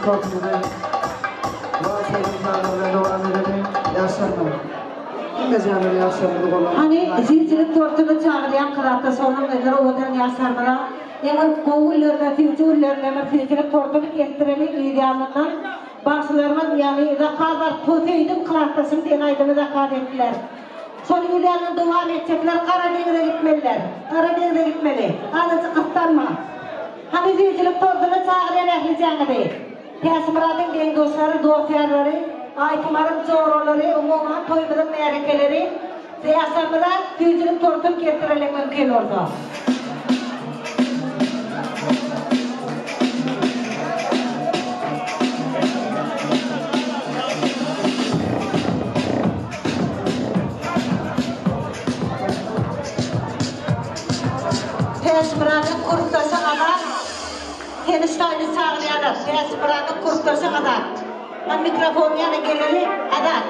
tortumyzy wals aýdym-sazlar bilen dowam edeliň. Ýaşlarymyz, hemmejämiz ýaşlarymyzy gollamak Hany, süýjülik tortuny çagyrýan klasdaş oglan-gyzlar owadan ýaşlarymyza iň bir gowy günlerine, süýji günlerine bir süýjülik tortuny kesdireliň yz ýanyndan bagşylarymyz ýagny zakaz bar söýdüm klasdaşym diýen aýdymy zakaz etdiler. Şol yz ýanyndan dowam etjekler Gara deňize gitmeliler. Gara deňize gitmeli. Azajyk gyssanma. Hany süýjülik tortuny çagyrýan ählijäňizi. Täçmyradyň deň-duşlary, dost-ýarlary, Aýtumaryň joralary, umuman toýumyzyň märekeleri ýaşlarymyza süýjülik tortuny kesdireliň mümkin bolsa. Täçmyradyň kursdaşy Azat seni ştaýly çagyrýarlar. Täçmyradyň kursdaşy Azat. Hany mikrofonyň ýanyna geleli Azat.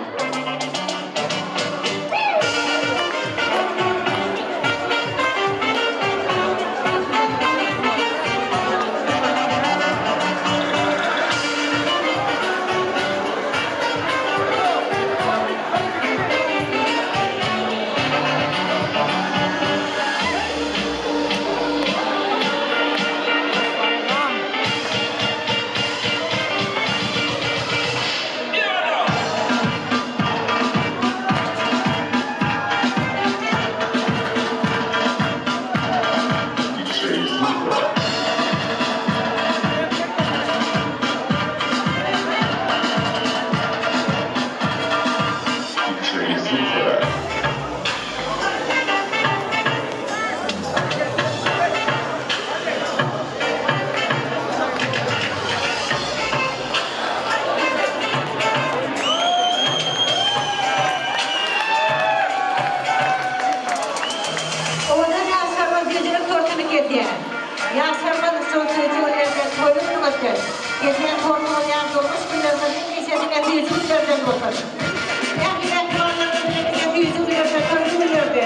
Owadan ýaşlarymyz ýüzüniň törküni kesýär. Ýaşlarymyz şol süýji günlerden toýly günüň ötgen. Kesýän tortuňyz ýaly durmuş günlerimiz hemişe diňe süýji günlerden bolsun. Ähli mähribanlarymyz bilen diňe süýji günlerde, toýly günlerde,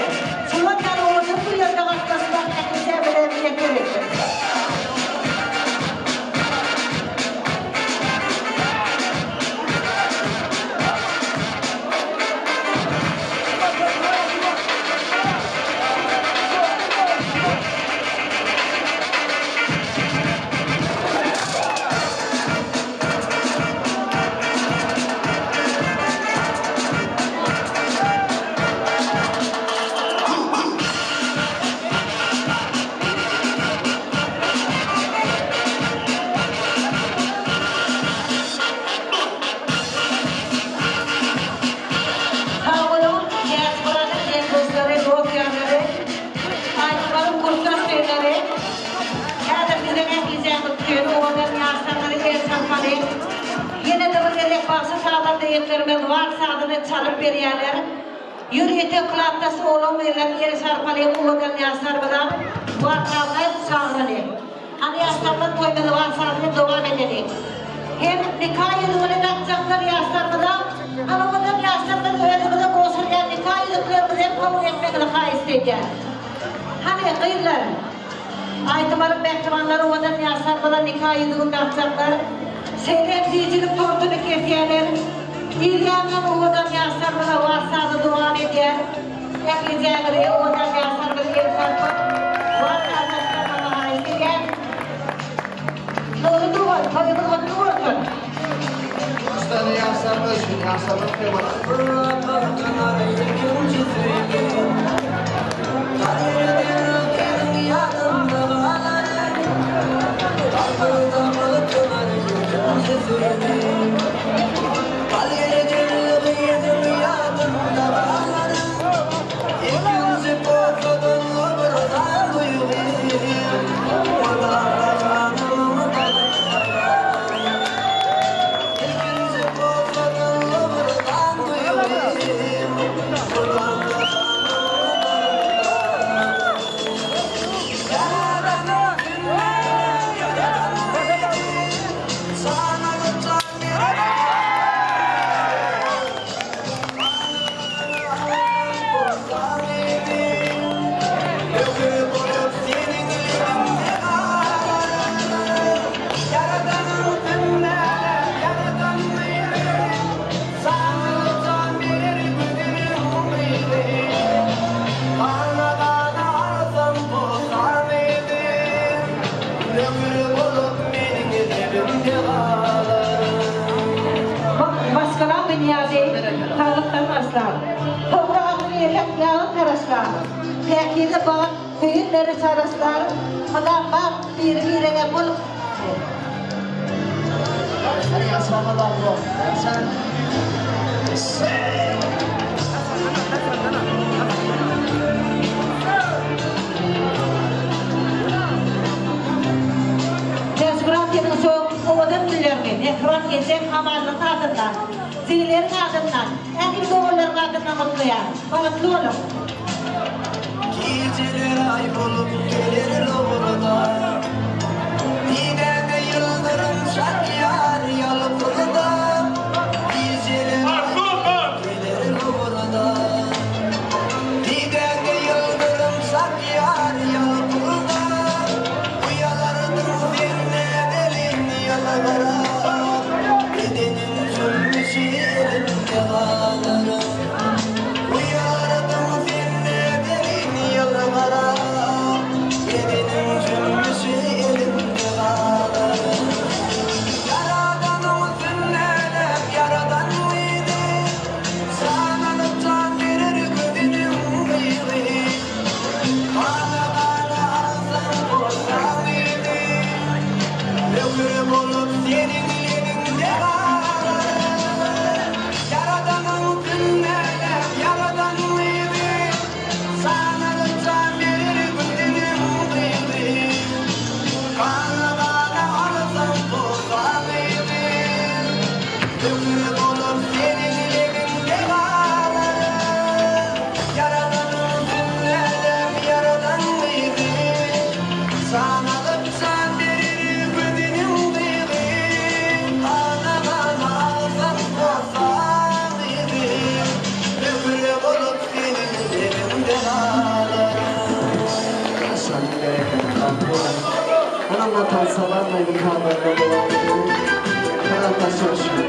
şular ýaly owadan günlerde gatnaşmak ählije bize miýesser etsin. Sag boluň, diasporanyň deň-duşlary, dost-ýarlary, aýdymlaryň kursdaş gyzlary. Häzir siziň ählijäňiz üçin owadan ýaşlarymyzy el çarpaly. Ýene-de bir gezek bagşy-sazanda ýetlerimiz wals sazyny çalyp berýärler. Ýörite klapdaş oglan-gyzlar el çarpaly owadan ýaşlarymyzam wals sazyna çagyraly. Hany ýaşlarymyz toýumyzy wals sazy bilen dowam edeliň. Hem nika ýüzügini dakjaklar ýaşlarymyza, hany owadan ýaşlarymyz özüňize gowşurýan nika ýüzüklerimizi hem kabul etmegiňizi haýyşt edýän. Hany gyzlar, aýdymalyň mähribanlar owadan ýaşlarymyza nika ýüzügini dakjaklar. Şeýle hem süýjülik tortuny kesýärler. Yz ýanyndan owadan ýaşlarymyza wals sazy dowam edýär. Ählijäňizi owadan ýaşlarymyz el çarpyp, wals sazyna çykarmagy haýyşt edýän. Nury dogan, toýuňyz gutly bolsun! Üç sany ýaşlarymyz üçin ýaşlarymyz Saglykdan başlar. Soňra agzybirlik ýagyn taraşlar. Päkize bagt, söýünleri çaraşlar. Mydam bagt biri-birege bolup. Täçmyrat seniň şo owadan güllerini mähriban ejeň Amanlyň adyndan, jigileriň adyndan, ähli doganlaryň adyndan gutlaýan. Bagtly boluň! Gijeler aý bolup geler lowurda, Didäňe ýyldyrym çakýar ýalpylda. Gijeler aý bolup geler lowurda, Didäňe ýyldyrym çakýar ýalpylda. Uýalardyň sen näzelin ýylgyryp, Bedeniň jümmüşi elimde galar. Uýalardyň sen näzelin ýylgyryp, Bedeniň jümmüşi elimde galar. Ýaradanyň sünnäläp ýaradan gyzy, Jan alyp jan berer gözüniň gyýgy. Gana-gana alsaň bolsaň idi, Hökür bolup seniň lebiňde galaryn. Ýaradanyň sünnäläp ýaradan gyzy, Jan alyp jan berer gözüniň gyýgy. Gana-gana alsaň bolsaň idi, Hökür bolup seniň lebiňde galaryn. Ýaradanyň sünnäläp ýaradan gyzy, Jan alyp jan berer gözüniň gyýgy. Gana-gana alsaň bolsaň idi, Hökür bolup seniň lebiňde galaryn. Onunla tansalar imkanlarına devam edelim. Kanatla çalışıyor.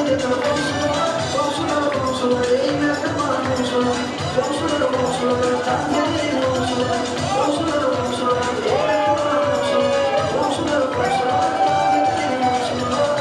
ýeter goňşular, Goňşular, goňşular, eý mähriban goňşular, Goňşular, goňşular, dans edeliň goňşular, Goňşular, goňşular, eý mähriban goňşular, Goňşular, goňşular, dans edeliň goňşular.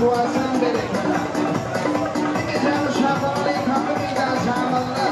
Kuwasan berekella. Gijäni şapagyny kapy meýdan şamalyna.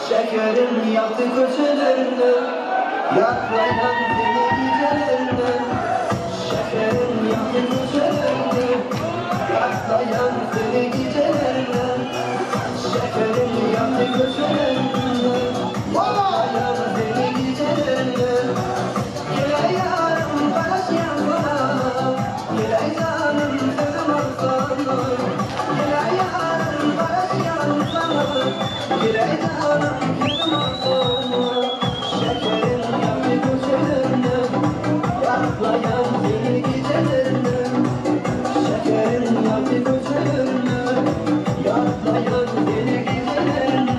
Şekerim yaktı köşelerinde, Yaklayan seni gecelerinde. Şekerim yaktı köşelerinde, Yaklayan seni gecelerinde. Şekerim yaktı köşelerinde, Yaklayan seni gecelerinde. Gel yarım karışyan bana, Gel canım sözüm alsana. Gel yarım karışyan sana, Gel canım sözüm alsana. Şekerim yaktı köşelerinde, Yaklayan seni gecelerinde. Şekerim yaktı köşelerinde, Yaklayan seni gecelerinde.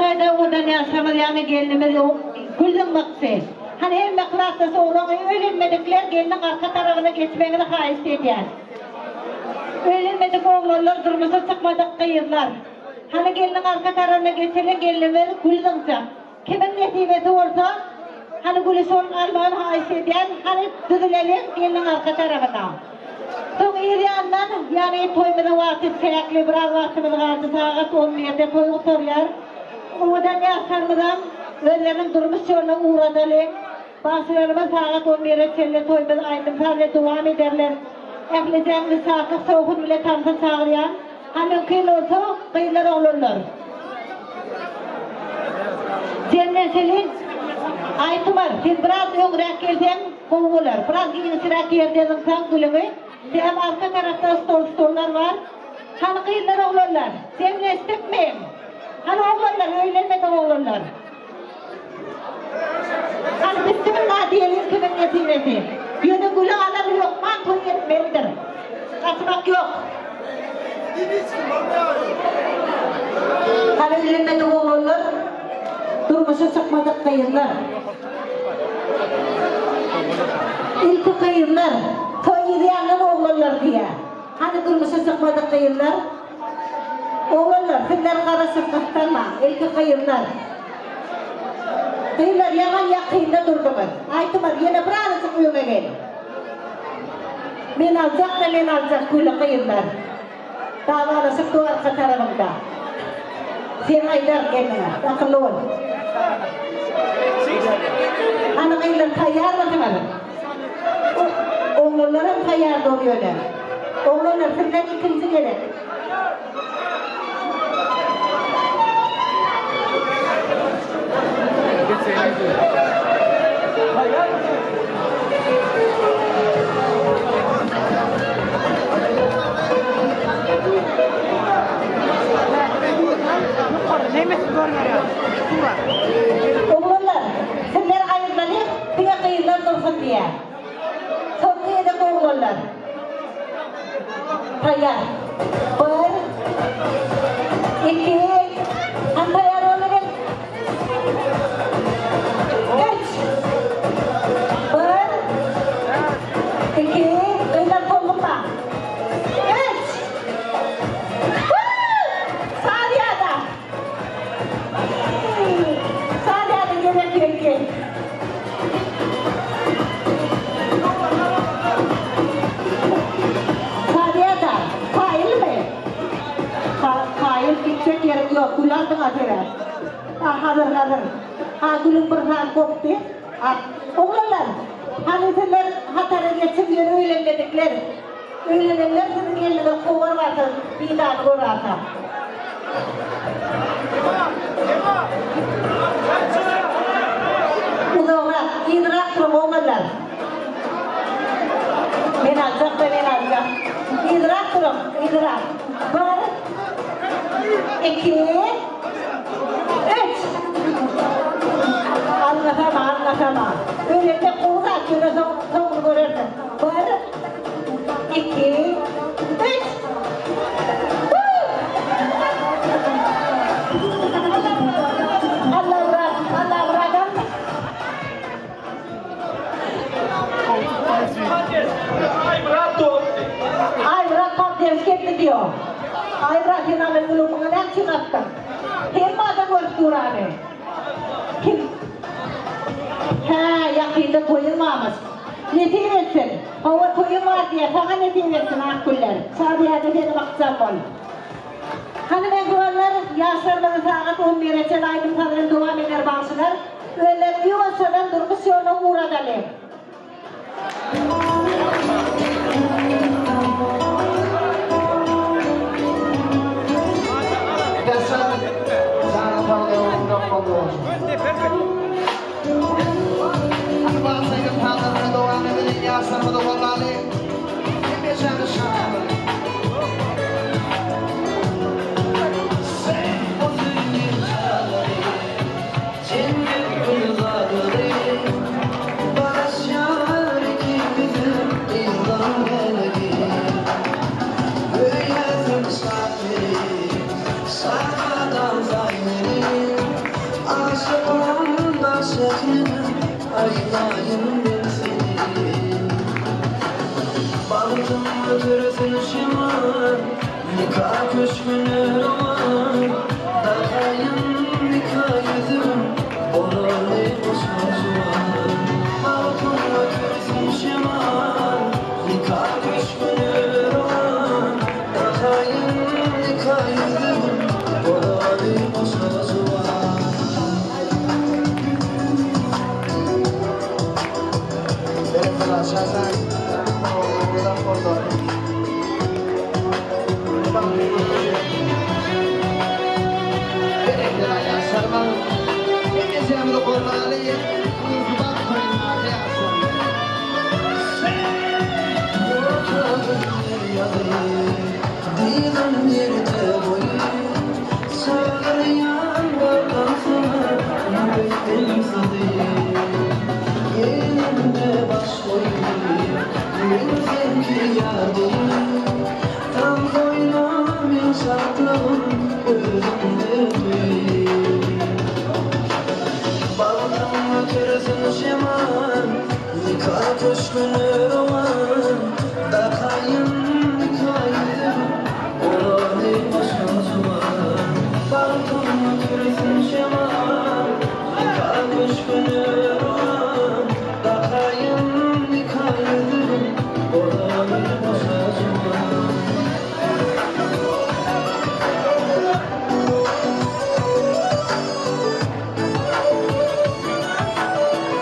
taýda owadan ýaşlarymyz ýagny gelnimiz gül zyňmakçy. Hany hemme klasdaş oglan öýlenmedikler gelniň arka tarabyna geçmegiňizi haýyşt edýän. Öýlenmedik oglanlar durmuşa çykmadyk gyzlar. Hany gelniň arka tarabyna geçeliň gelnimiz gül zyňjak. Kimiň nesibesi bolsa hany güli şonuň almagyny haýyşt edýän hany düzüleliň gelniň arka tarabyna. Soň yz ýanyndan ýagny toýumyzyň wagty çäkli biraz wagtymyz galdy sagat on birde toý gutarýar. Owadan ýaşlarymyzam özleriniň durmuş ýoluna ugradaly. Bagşylarymyz sagat on bire çenli toýumyz aýdym-saz bilen dowam ederler. Ählijaňyzy şatlyk şowhun bile tansa çagyrýan. Ha mümkin bolsa gyzlar oglanlar. Jemlenşeliň. Aýtumar sen biraz öňräk gelseň gowy bolar. Biraz giňişräk ýerde zyňsaň gülüňi. Sebäbi arka tarapda stol stollar bar. Hany gyzlar oglanlar. Jemlenşdikmi? Hany oglanlar öýlenmedik oglanlar. Hany bissimilla diýeliň kimiň nesibesi. Ýöne güli alan hökman toý etmelidir. Gaçmak ýok. Hany öýlenmedik oglanlar, durmuşa çykmadyk gyzlar. Ilki gyzlar, toý ýazýandan oglanlar diýýär. Hany durmuşa çykmadyk gyzlar? Oglanlar sizler garaşyp gyssanmaň, ilki gyzlar. Gyzlar ýaman ýakynda durduňyz. Aýtymyz ýene bir azajyk öňe gel. Men aljak-da men aljak güli gyzlar. Dawalaşyp dur arka tarabyňda. Sen aýdar gelniňe, akylly bol. Hany gyzlar taýýarmysyňyz? Oglanlaram taýýar dur ýöne. Oglanlar sizden ikinji gezek. Oglanlar sizler aýyrlalyň. Diňe gyzlar dursun diýýär. Soňky gezek oglanlar. Taýýar. Bir, iki, hany taýýar bolduňyz? Üç. Bir, iki, gyzlar tolgunma. Üç. Saz ýada. Saz ýada gezek geldi. Saz ýada. Kaýylmy? Kaýyl gitjek ýeriň ýok. Gül aldyň-a sebäp. Ha, hazyr, hazyr. Ha, gülüň bir sany gopdy. Oglanlar, hany sizler hatara geçiň, ýöne öýlenmedikler. Öýlenenler siziň eliniňe kowar barsa bidany gorarka. Uzagrak, yzrak duruň oglanlar. Men aljak-da men aljak. Yzrak duruň, yzrak. Bir, iki, üç. Alňasama, alňasama. Öýlenmek gowy zat, ýöne soň, soňuny görersiň. Bir, iki, üç. Allamyrat, Allamyradam. Aýmyrat podderž geldi diýo. Aýmyrat sen alan gülüň muňa näme üçin atdyň? Hemme adam görüp dur any. Kim? Hä, ýakynda toýuň barmyş. Nesip etsin. Hawa toýuň bar diýýär. Saňa nesip etsin ak güller. Şadyýada senem ykjam bol. Hany mähribanlar, ýaşlarymyzy sagat on bire çenli aýdym-saz bilen dowam eder bagşylar. Özlerini ýuwaşjadan durmuş ýoluna ugradaly. Sähne aýlaýyn men seni. Bagtym ötürsin şemal, Nika köşgüne rowan. Dakaýyn nika ýüzügin, Bolaly goşa juwan. Bagtym ötürsin şemal, Nika köşgüne rowan. Dakaýyn nika ýüzügin, Bolaly goşa juwan. Berekella Şasan. Owadan boldy. Berekella ýaşlarymyz. Hemmeşämizi goldaly. Bugünkü bagt toýunda ýaşlarymyz. Diýdim ýerde goýup, Çagyrýan barkasyna, Ýürekden syzyp, Elimde baş goýup, Men seňki ýar diýip, Tans oýna men şatlygym Özümde duýup. Bagtym ötürsin şemal, Nika köşgüne rowan. Dakaýyn nika ýüzügin, Bolaly goşa juwan. Bagtym ötürsin şemal, Nika köşgüne rowan. Dakaýyn nika ýüzügin, Bolaly goşa juwan.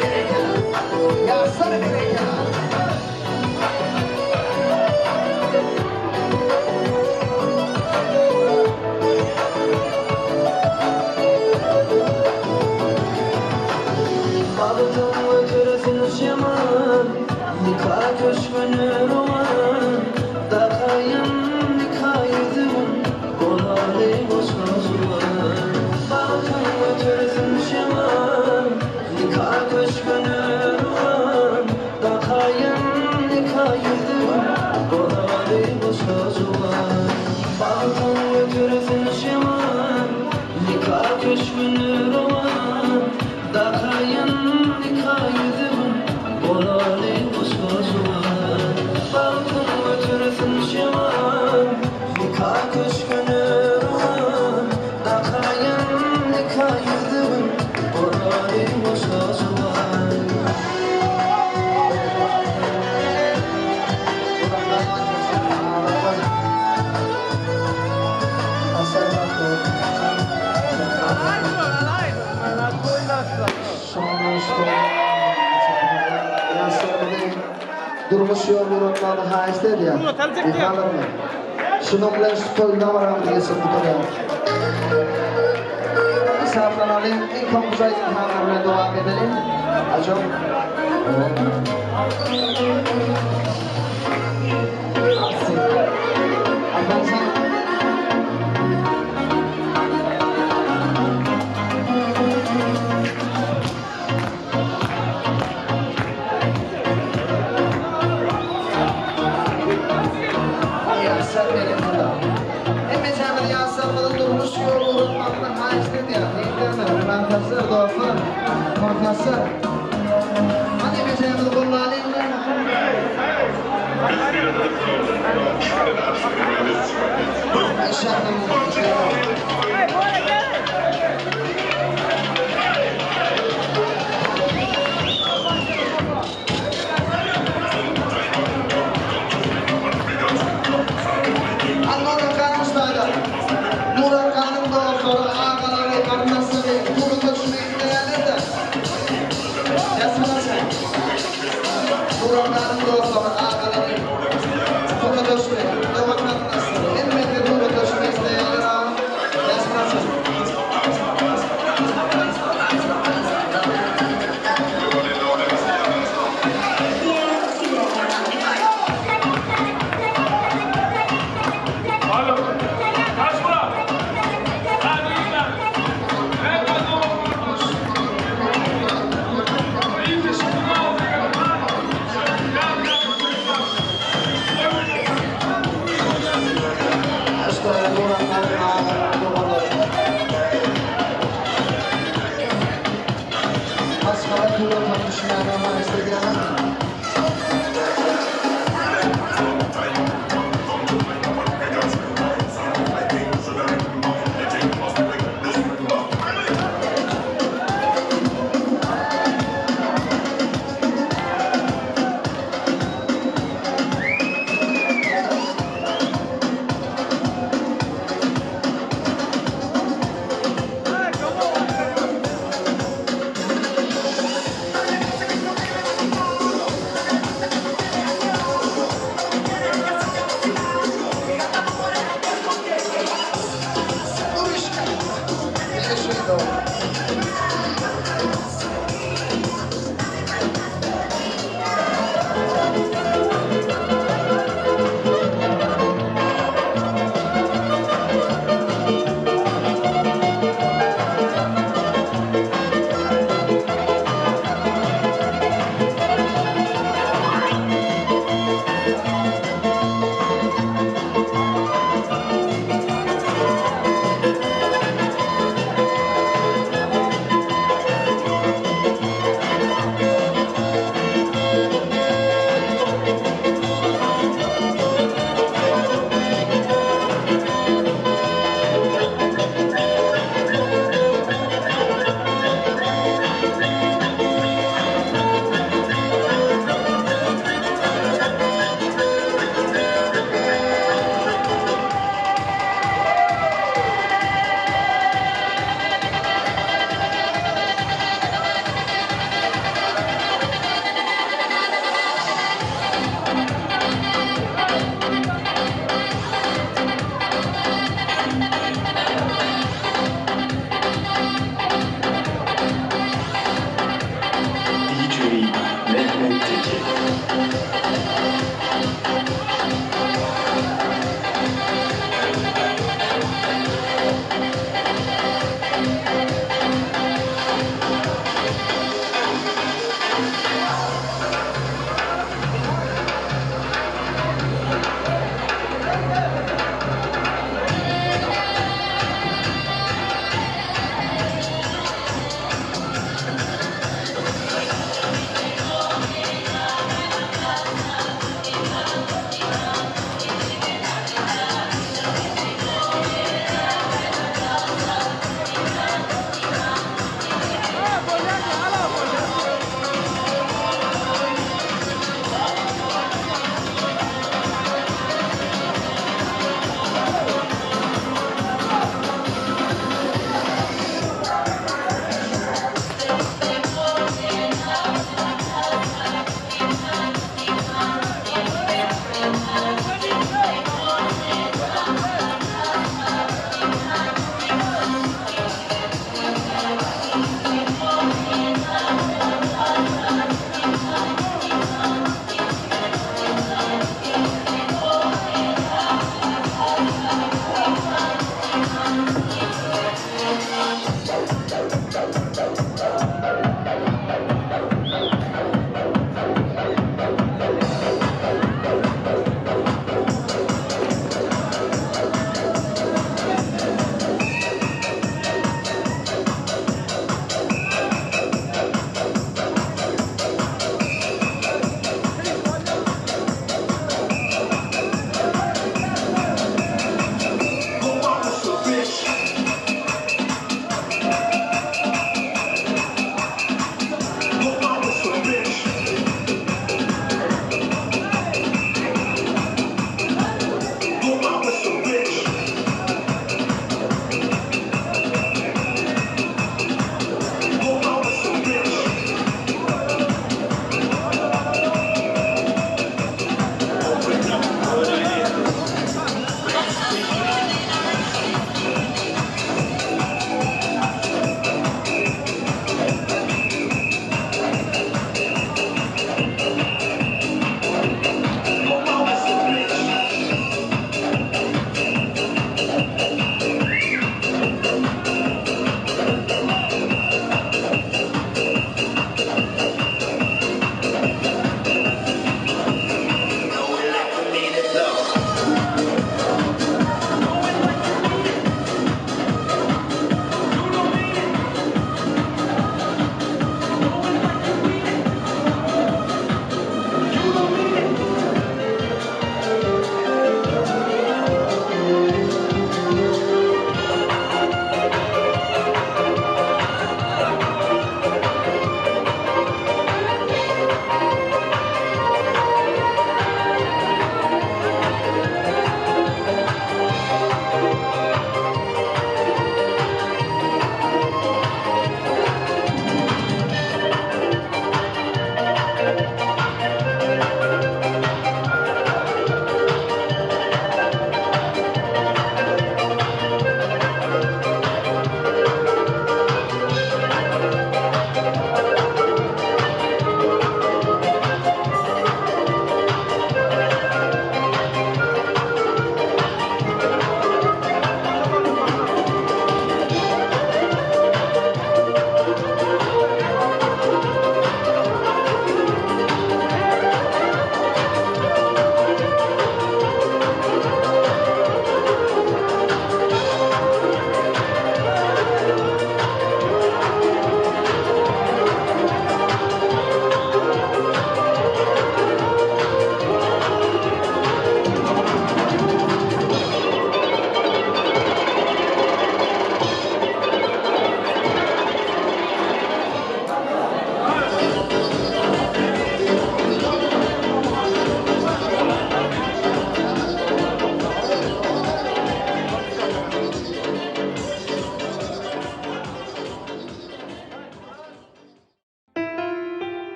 Berekella. Ýaşlar berekella. Bagtym ötürsin şemal, Nika köşgüne rowan. Dakaýyn nika ýüzügin, Bolaly goşa juwan. Bagtym ötürsin şemal, Nika köşgüne rowan. Dakaýyn nika ýüzügin, Bolaly goşa juwan. Bagtym ötürsin şemal, Nika köşgüne rowan. Dakaýyn nika ýüzügin, Bolaly goşa juwan. Bagtym ötürsin şemal, Nika köşgüne rowan. Dakaýyn nika ýüzügin, Bolaly goşa juwan. Durmuş ýol ugrundan haýyşt edýär. Diýhalarmy? Şunuň bilen şu toýuna baram diýesi gutarýar. Hesaplanalyň, iň soňky aýdym bilen dowam edelim. Ajam. Afansan. Ýaşlar berekella. Hemmeşämiz ýaşlarymyzyň durmuş ýol ugrundan haýyşt edýär. Diýiplermi? Hürmetli dostlar, hormatly. Hadi hemmeşämizi gollalyň. Anladım kardeşler. Nuran Kanım dostları, ağaları, kardeşleri, bunu taşımayı isteyenler de. Yazmalasın. Nuran Kanım dostları, ağaları, bunu taşımayı, devam kardeşleri, elbette bunu taşımayı isteyenler yazmalasın. Alo. Kaç bura? Hadi lan. İşte Nuran Kanım ağaları.